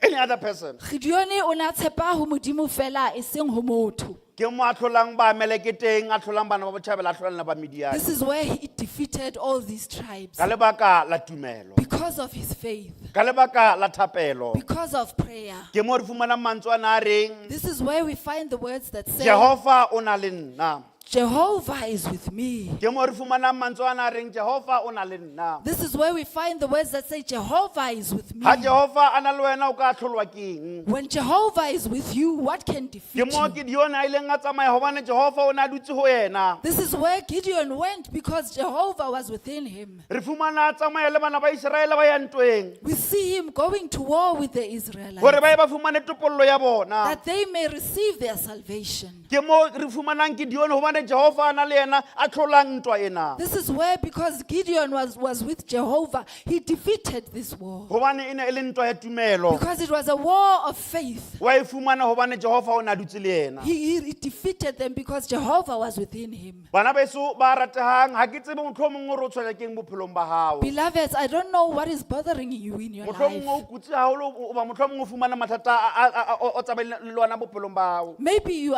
any other person. Gideon o ne a tshepa ho Modimo fela e seng ho motho. Ke mo a tlholang ba Amaleke teng, a tlholang bana ba botjhabela, a tlholang le ba Midiane. This is where he defeated all these tribes Ka lebaka la tumelo, because of his faith, ka lebaka la thapelo. because of prayer. Ke mo re fumanang mantswe ana a reng, This is where we find the words that say, Jehova o na le nna. Jehovah is with me. Ke mo re fumanang mantswe ana a reng, Jehova o na le nna. This is where we find the words that say, Jehovah is with me. Ha Jehova a na le wena o ka tlholwa ke eng? When Jehovah is with you, what can defeat Ke mo you? Gideon a ileng a tsamaya hobane Jehova o ne a dutse ho yena. This is where Gideon went because Jehovah was within him. Re fumana a tsamaya le bana ba Iseraele ba ya ntweng We see him going to war with the hore Israelites ba ye ba fumane topollo ya bona. that they may receive their salvation. Ke mo re fumanang Gideon hobane Jehova a na le yena a tlholang ntwa ena. This is where, because Gideon was with Jehovah, he defeated this war. Hobane e ne e le ntwa ya tumelo. Because it was a war of faith. Wa e fumana hobane Jehova o ne a dutse le yena. He defeated them because Jehovah was within him. Bana beso ba ratehang ha ke tsebe mohlomong o re o tshwenya keng bophelong ba hao. Beloveds, I don't know what is bothering you in your Mohlomong life. o kutse haholo o ba mohlomong o fumana mathata o tsamaile le ona bophelong ba hao. Maybe you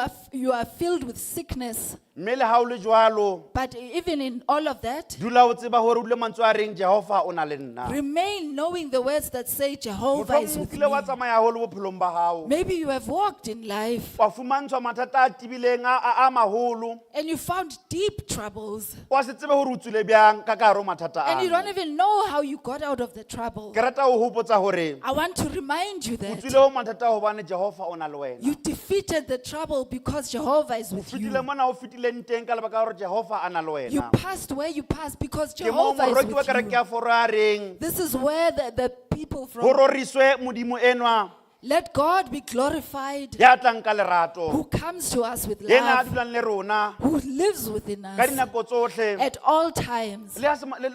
are filled with sickness, Mme le ha o le jwalo, but even in all of that, dula o tseba hore o dule mantswe a reng Jehova o na le nna. remain knowing the words that say Jehovah is Mohlomong o with kile wa me. tsamaya haholo bophelong ba hao. Maybe you have walked in life Wa fumantshwa mathata a tebileng a maholo. and you found deep troubles Wa se tsebe hore o tswile bjang ka hare ho mathata and you ano. don't even know how you got out of the trouble. Ke rata ho hopotsa hore I want to remind you o that tswile ho mathata hobane Jehova o na le wena. you defeated the trouble because Jehovah is O with you. fetile mona o fetileng teng ka lebaka la hore Jehova a na le You wena. passed where you passed because Ke moo Jehovah is moroki wa with kereke you. ya Foro a reng, This is where the people ho from roriswe Modimo enwa let God be glorified ya tlang ka lerato. who comes to us with Yena a love, dulang le rona who lives within ka us dinako tsohle. at all times. Le ha se mo- le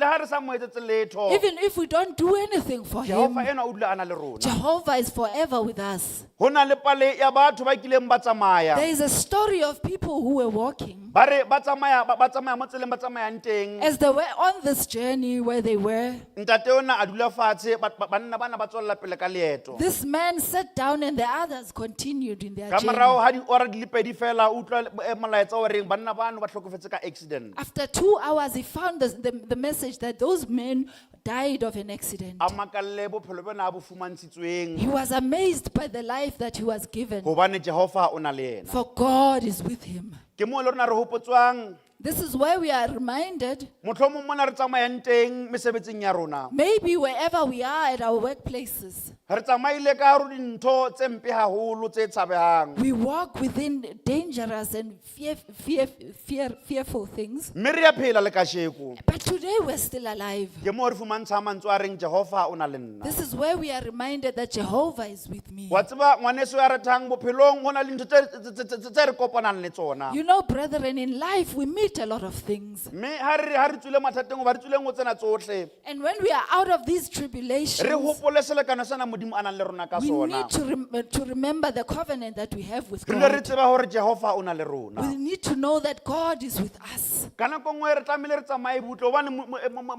ha re sa mo etsetse letho. Even if we don't do anything for him, Jehova enwa o dula a na le rona. Jehovah is forever with us. Ho na le pale ya batho ba kileng ba tsamaya. There is a story of people who were walking. Ba re ba tsamaya ba tsamaya mo tseleng ba tsamayang teng. As they were on this journey where they were, Ntate ona a dula fatshe banna bana ba tswella pele ka leeto. This man sat down and the others continued in their Ka journey. morao ha diora di le pedi fela o utlwa molaetsa o reng banna bano ba tlhokofetse ka accident. After 2 hours, he found the message that those men died of an accident. A makalle bophelo bona a bo fumantshitsweng He was amazed by the life that he was given, hobane Jehova o na le yena. For God is with him. Ke moo le rona re hopotswang This is where we are reminded, mohlomong mona re tsamayang teng mesebetsing ya rona. Maybe wherever we are at our workplaces, Re tsamaile ka hare ho dintho tse mpe haholo tse tshabehang. We walk within dangerous and fearful things. Mme re a phela le kasheko. But today we're still alive. Ke moo re fumantshang mantswe a reng Jehova o na le nna. This is where we are reminded that Jehovah is with me. Wa tseba ngwaneso ya ratang bophelong ho na le ntho tse re kopanang le tsona. Brethren, in life we meet a lot of things. Mme ha re tswile mathateng hoba re tswileng ho tsena tsohle. And when we are out of these tribulations, Re hopole selekane sena Modimo a nang le rona ka we sona. Need to remember the covenant that we have with Re dule re God. tseba hore Jehova o na le rona. We need to know that God is with us. Ka nako nngwe re tlamehile re tsamaye butle hobane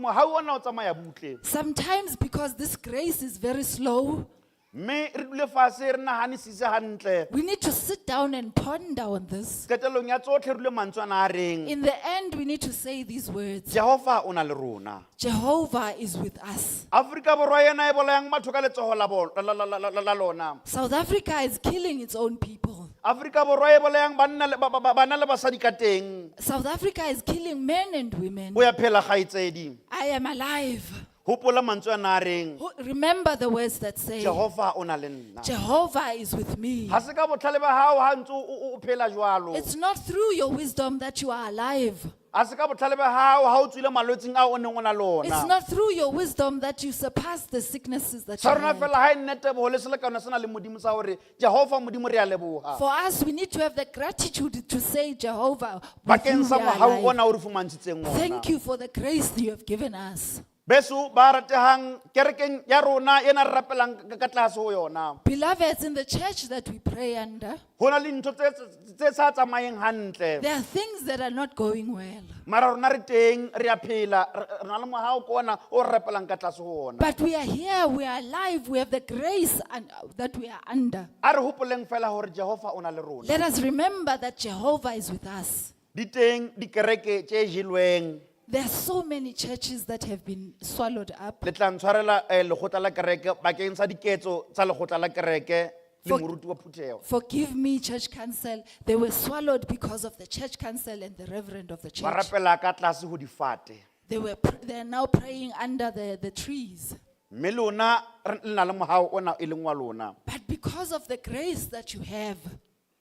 mohau ona o tsamaya butle. Sometimes because this grace is very slow, Mme re dule fatshe re nahanisise hantle. We need to sit down and ponder on this. Qetellong ya tsohle re dule mantswe ana a reng. In the end, we need to say these words: Jehova o na le rona. Jehovah is with us. Afrika Borwa ena e bolayang batho ka letsoho la bo- la- la- la- la- la lona. South Africa is killing its own people. Afrika Borwa e bolayang banna le bana le basadi ka teng. South Africa is killing men and women. O ya phela kgaitsedi. I am alive. Hopola mantswe ana a reng. Remember the words that say, Jehova o na le nna. Jehovah is with me. Ha se ka botlhale ba hao ha ntse o phela jwalo. It's not through your wisdom that you are alive. Ha se ka botlhale ba hao ha o tswile malwetseng ao o neng o na le It's ona. Not through your wisdom that you surpass the sicknesses that you Sa rona have. fela ha e nne teboho le selekane se na le Modimo sa hore Jehova Modimo re a leboha. For us, we need to have the gratitude to say, Jehovah, with Bakeng you sa we are mohau alive. ona o re fumantshitseng ona. Thank you for the grace that you have given us. Beso ba ratehang kerekeng ya rona ena re rapelang ka tlase ho yona. Beloveds, in the church that we pray under, Ho na le ntho tse sa tsamayeng hantle. There are things that are not going well. Mara rona re teng re a phela re na le mohau ke ona o re rapelang ka tlase ho ona. But we are here, we are alive, we have the grace that we are under. A re hopoleng fela hore Jehova o na le rona. Let us remember that Jehovah is with us. Di teng dikereke tse jelweng. There are so many churches that have been swallowed up. Le tla ntshwarela lekgotla la kereke bakeng sa diketso tsa lekgotla la kereke le moruti wa phutheho. Forgive me, church council. They were swallowed because of the church council and the reverend of the Ba church. rapela ka tlase ho difate. They are now praying under the trees. Mme lona le na le mohau ona e leng wa lona. But because of the grace that you have,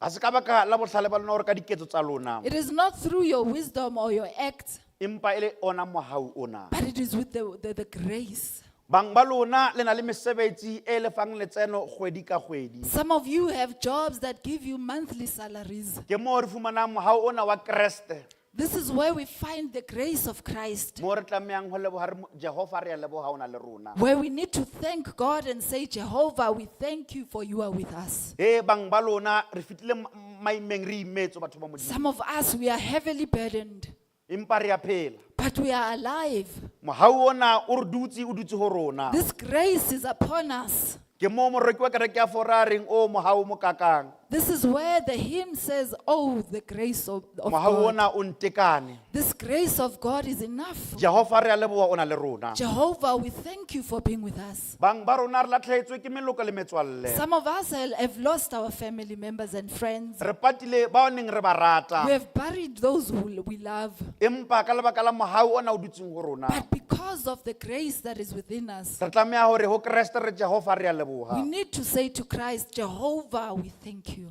Ha se ka baka la bohlale ba lona hore ka diketso tsa lona. It is not through your wisdom or your acts, Empa e le ona mohau ona. But it is with the grace. Bang ba lona le na le mesebetsi e lefang letseno kgwedi ka kgwedi. Some of you have jobs that give you monthly salaries. Ke moo re fumanang mohau ona wa Kreste. This is where we find the grace of Christ, Moo re tlamehang ho leboha re Jehova re a leboha o na le rona. Where we need to thank God and say, Jehovah, we thank you for you are with us. Ee bang ba lona re fetile maimeng re imetswe batho ba Modimo. Some of us, we are heavily burdened, Empa re a phela. But we are alive. Mohau ona o re dutse o dutse ho rona. This grace is upon us. Ke moo moroki wa kereke ya Fora a reng o mohau o mokakang. This is where the hymn says, Oh, the grace of Mohau God. Ona o ntekane. This grace of God is enough. Jehova re a leboha o na le rona. Jehovah, we thank you for being with us. Bang ba rona re latlhehetswe ke meloko le metswalle. Some of us have lost our family members and friends. Re patile bao neng re ba rata. We have buried those who we love. Empa ka lebaka la mohau ona o dutseng ho rona. But because of the grace that is within us, Re tlameha hore ho Kreste re Jehova re a we leboha. Need to say to Christ, Jehovah, we thank you.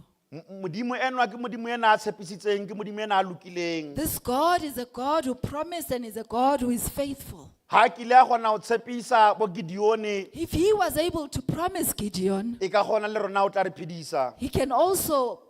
Modimo enwa ke Modimo ena a tshepisitseng, ke Modimo ena a lokileng. This God is a God who promised and is a God who is faithful. Ha kile a kgona ho tshepisa bo Gideone, If he was able to promise Gideon, e ka kgona le rona o tla re phedisa. He can also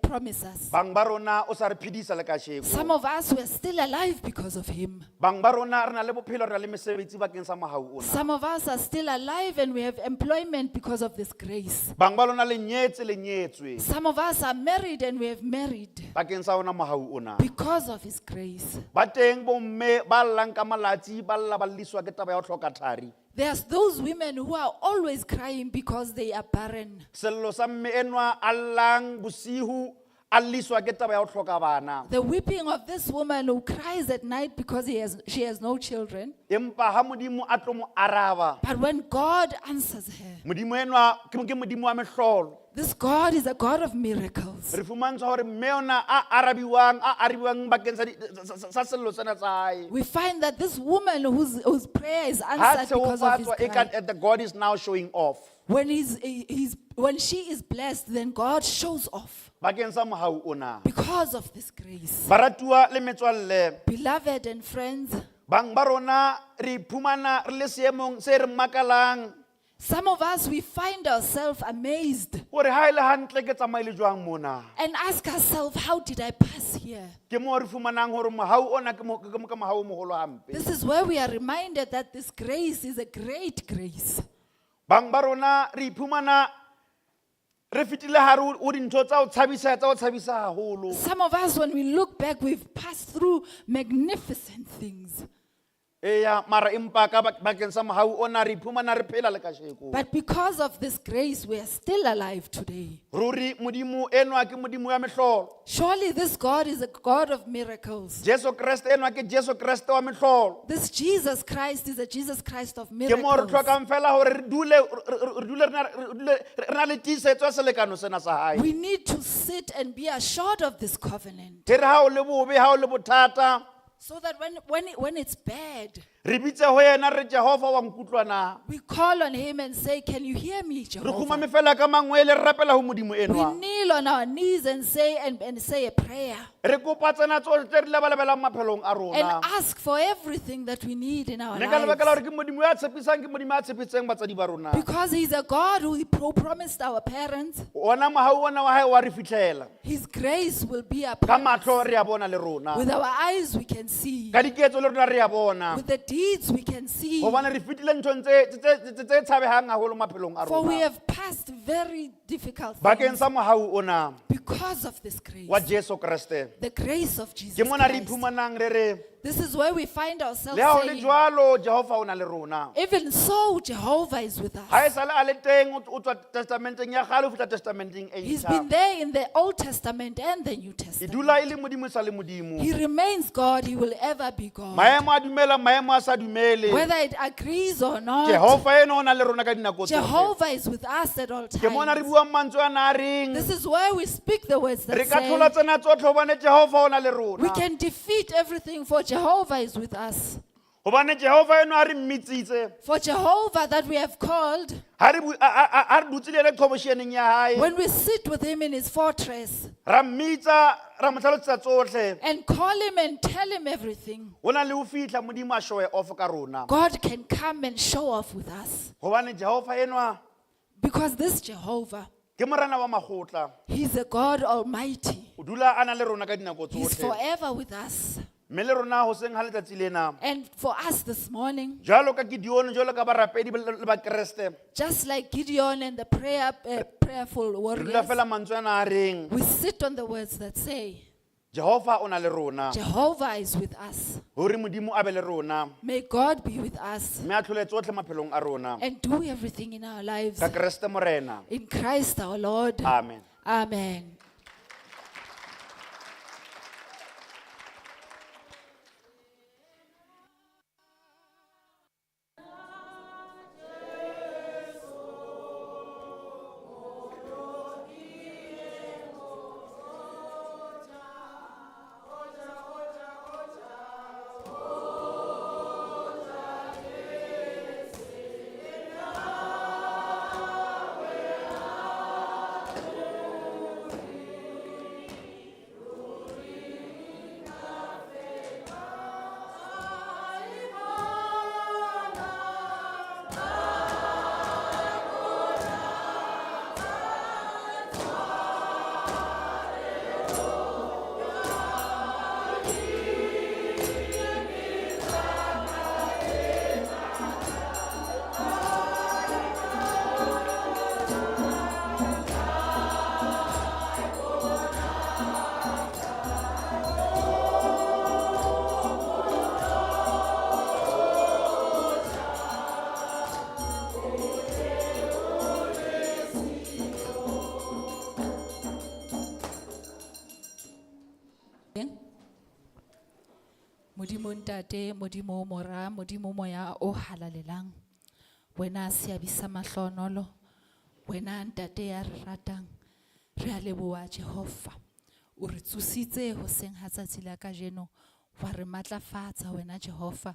promise us. Bang ba rona o sa re phedisa le kasheko. Some of us were still alive because of him. Bang ba rona re na le bophelo re na le mesebetsi bakeng sa mohau ona. Some of us are still alive and we have employment because of this grace. Bang ba lona le nyetse le nyetswe Some of us are married and we have married bakeng sa ona mohau ona. because of his grace. Ba teng bomme ba llang ka malatsi ba lla ba lliswa ke taba ya ho hloka thari. There's those women who are always crying because they are barren. Sello sa mme enwa a llang bosihu a lliswa ke taba ya ho hloka bana. The weeping of this woman who cries at night because she has no children. Empa ha Modimo a tlo mo araba, But when God answers her, Modimo enwa ke Modimo wa mehlolo. this God is a God of miracles. Re fumantshwa hore mme ona a arabiwang, a arabiwang bakeng sa sa sello sena sa hae. We find that this woman whose prayer is Ha answered because of his tshegofatswa, e cry, ka- the God is now showing off. when she is blessed, then God shows off Bakeng sa mohau ona. because of this grace. Baratuwa le metswalle, Beloved and friends, bang ba rona re iphumana re le seemong se re makalang some of us, we find ourselves amazed hore ha e le hantle ke tsamaile jwang mona. and ask ourselves, how did I pass here? Ke moo re fumanang hore mohau ona ke ke mohau o moholo hampe. This is where we are reminded that this grace is a great grace. Bang ba rona re iphumana re fetile hare ho dintho tsa ho tshabisa, tsa ho tshabisa haholo. Some of us, when we look back, we've passed through magnificent things. Eya, mara empa ka bakeng sa mohau ona re iphumana re phela le kasheko. But because of this grace, we are still alive today. Ruri Modimo enwa ke Modimo ya mehlolo. Surely this God is a God of miracles. Jesu Kreste enwa ke Jesu Kreste wa mehlolo. This Jesus Christ is a Jesus Christ of Ke moo re miracles. hlokang fela hore re dule, re dule re na, re dule re na le tiisetso ya selekano sena sa hae. We need to sit and be assured of this covenant. Ke re ha o le bobe, ha o le bothata, So that when it's bad, re bitse ho yena re Jehova wa nkutlwa na. we call on him and say, can you hear me, Re Jehovah? kgumame fela ka mangwele re rapela ho Modimo We enwa. kneel on our knees and say a prayer Re kopa tsena tsohle tse re lebalebelang maphelong a and rona. ask for everything that we need in our Mme ka lebaka la lives. hore ke Modimo ya tshepisang, ke Modimo ya tshepisitseng batswadi ba rona. Because he's a God who promised our parents, Ona mohau ona wa hae wa re fihlela. his grace will be Ka upon us. mahlo re a bona le rona. With our eyes we can see. Ka diketso le rona re a bona. With the deeds we can see. Hobane re fetile nthong tse tshabehang haholo maphelong a For we rona. have passed very difficult Bakeng things sa mohau ona because of this grace. wa Jesu Kreste. The grace of Jesus Ke mona re Christ. iphumanang re re This is where we find ourselves le ha ho le saying, jwalo Jehova o na le rona. even so, Jehovah is with Ha e us. sale a le teng o tswa testamenteng ya kgale ho fihla testamenteng e He's ntjha. been there in the Old Testament and the New E Testament. dula e le Modimo e sa le Modimo. He remains God. He will ever be God. Maemo a dumela, maemo a sa dumele. Whether it agrees or not, Jehova ena o na le rona ka dinako tsohle. Jehovah is with us at all Ke mona re times. buang mantswe ana a reng This is where we speak the words re that ka tlhola say, tsena tsotlhe hobane Jehova o na le we rona. can defeat everything, for Jehovah is with us. Hobane Jehova eno a re mmitsitse. For Jehovah that we have called, Ha re ha re dutse le ena qhobosheaneng ya hae. when we sit with him in his fortress Ra mmitsa, ra mo hlalosetsa tsohle. and call him and tell him everything, Ho na le ho fihla Modimo a show off ka rona. God can come and show off with us. Hobane Jehova enwa Because this Jehovah, ke morena wa makgotla. he's a God Almighty. O dula a na le rona ka dinako He's tsohle. forever with us. Mme le rona hoseng ha letsatsi lena. And for us this morning, Jwalo ka Gideon, jwalo ka barapedi le bakreste. just like Gideon and the prayerful Re dula warriors, fela mantswe ana a reng we sit on the words that say, Jehova o na le rona. Jehovah is with us. Hore Modimo a be le rona. May God be with us Mme a tlhole tsotlhe maphelong a rona. and do everything in our lives. Ka Kreste Morena. In Christ our Lord. Amen. Amen. Modimo Ntate, Modimo Mora, Modimo Moya o halalelang. Wena seabi sa mahlonolo, wena Ntate ya re ratang. Re a leboha Jehova. O re tsositse hoseng ha tsatsi la kajeno, wa re matlafatsa wena Jehova,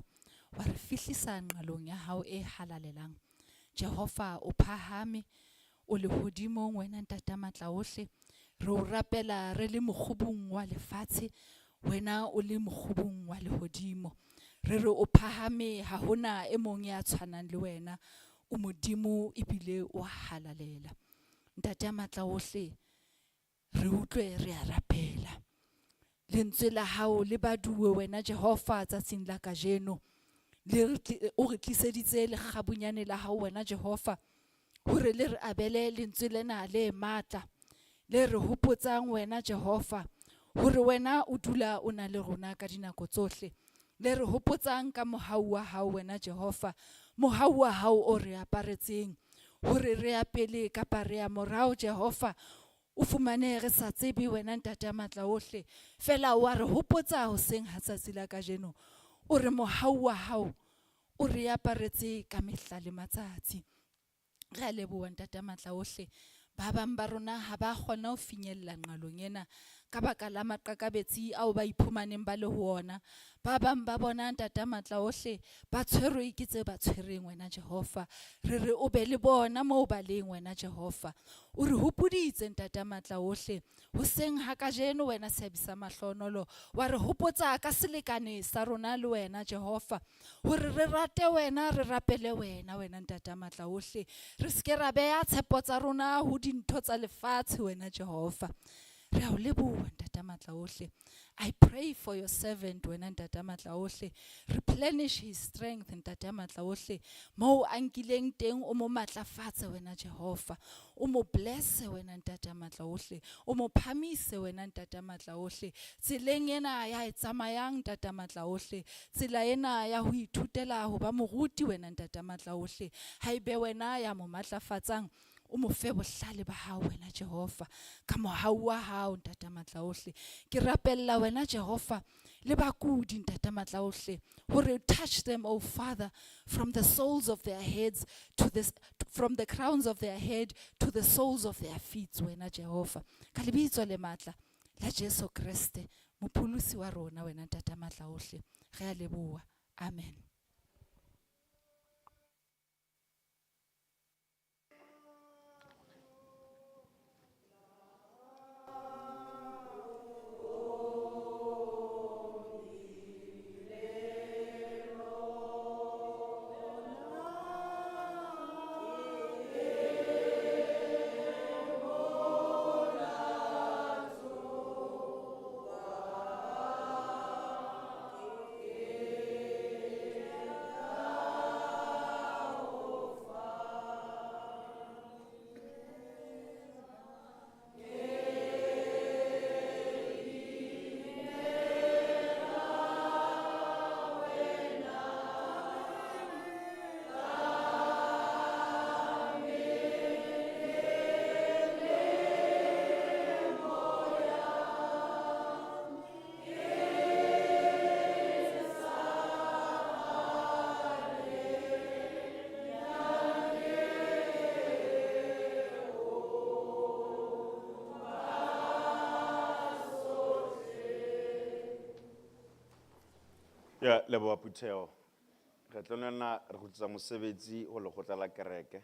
wa re fihlisa nqalong ya hao e halalelang. Jehova o phahame, o lehodimong wena Ntate matla ohle. Re o rapela re le mokgubung wa lefatshe, wena o le mokgubung wa lehodimo. Re re o phahame, ha hona e mong ya tshwanang le wena. O Modimo ebile o a halalela. Ntate ya matla ohle, re utlwe re a rapela. Lentswe la hao le baduwe wena Jehova tsatsing la kajeno. Le re o re tliseditse lekgabunyane la hao wena Jehova, hore le re abele lentswe lena le matla, le re hopotsang wena Jehova, hore wena o dula o na le rona ka dinako tsohle. Le re hopotsang ka mohau wa hao wena Jehova, mohau wa hao o re aparetseng, hore re ya pele kapa re ya morao Jehova, o fumane re sa tsebe wena Ntate ya matla ohle. Fela wa re hopotsa hoseng ha tsatsi la kajeno, o re mohau wa hao o re aparetse ka mehla le matsatsi. Re a leboha Ntate ya matla ohle. Ba bang ba rona ha ba kgona ho finyella nqalong ena ka baka la maqakabetsi ao ba iphumaneng ba le ho ona. Ba bang ba bona Ntate ya matla ohle ba tshwerwe ke tse ba tshwereng wena Jehova. Re re o be le bona moo ba leng wena Jehova. O re hopoditse Ntate ya matla ohle hoseng ha kajeno wena seabi sa mahlonolo, wa re hopotsa ka selekane sa rona le wena Jehova, hore re rate wena, re rapele wena, wena Ntate ya matla ohle. Re se ke ra beha tshepo tsa rona ho dintho tsa lefatshe wena Jehova. Re a o leboha Ntate ya matla ohle. I pray for your servant wena Ntate ya matla ohle. Replenish his strength Ntate ya matla ohle. Moo a nkileng teng o mo matlafatse wena Jehova. O mo blesse wena Ntate ya matla ohle. O mo phamise wena Ntate ya matla ohle. Tseleng ena ya e tsamayang Ntate ya matla ohle. Tsela ena ya ho ithutela ho ba moruti wena Ntate ya matla ohle. Haebe wena ya mo matlafatsang, o mo fe bohlale ba hao wena Jehova, ka mohau wa hao Ntate matla ohle. Ke rapella wena Jehova le bakudi Ntate matla ohle, hore touch them, oh Father, from the soles of their heads to the, from the crowns of their head to the soles of their feet wena Jehova. Ka lebitso le matla la Jesu Kreste, mopholosi wa rona wena Ntate matla ohle. Re a leboha. Amen. Ya leboha phutheho. Re tlo nna re kgutlisa mosebetsi ho lekgotla la kereke.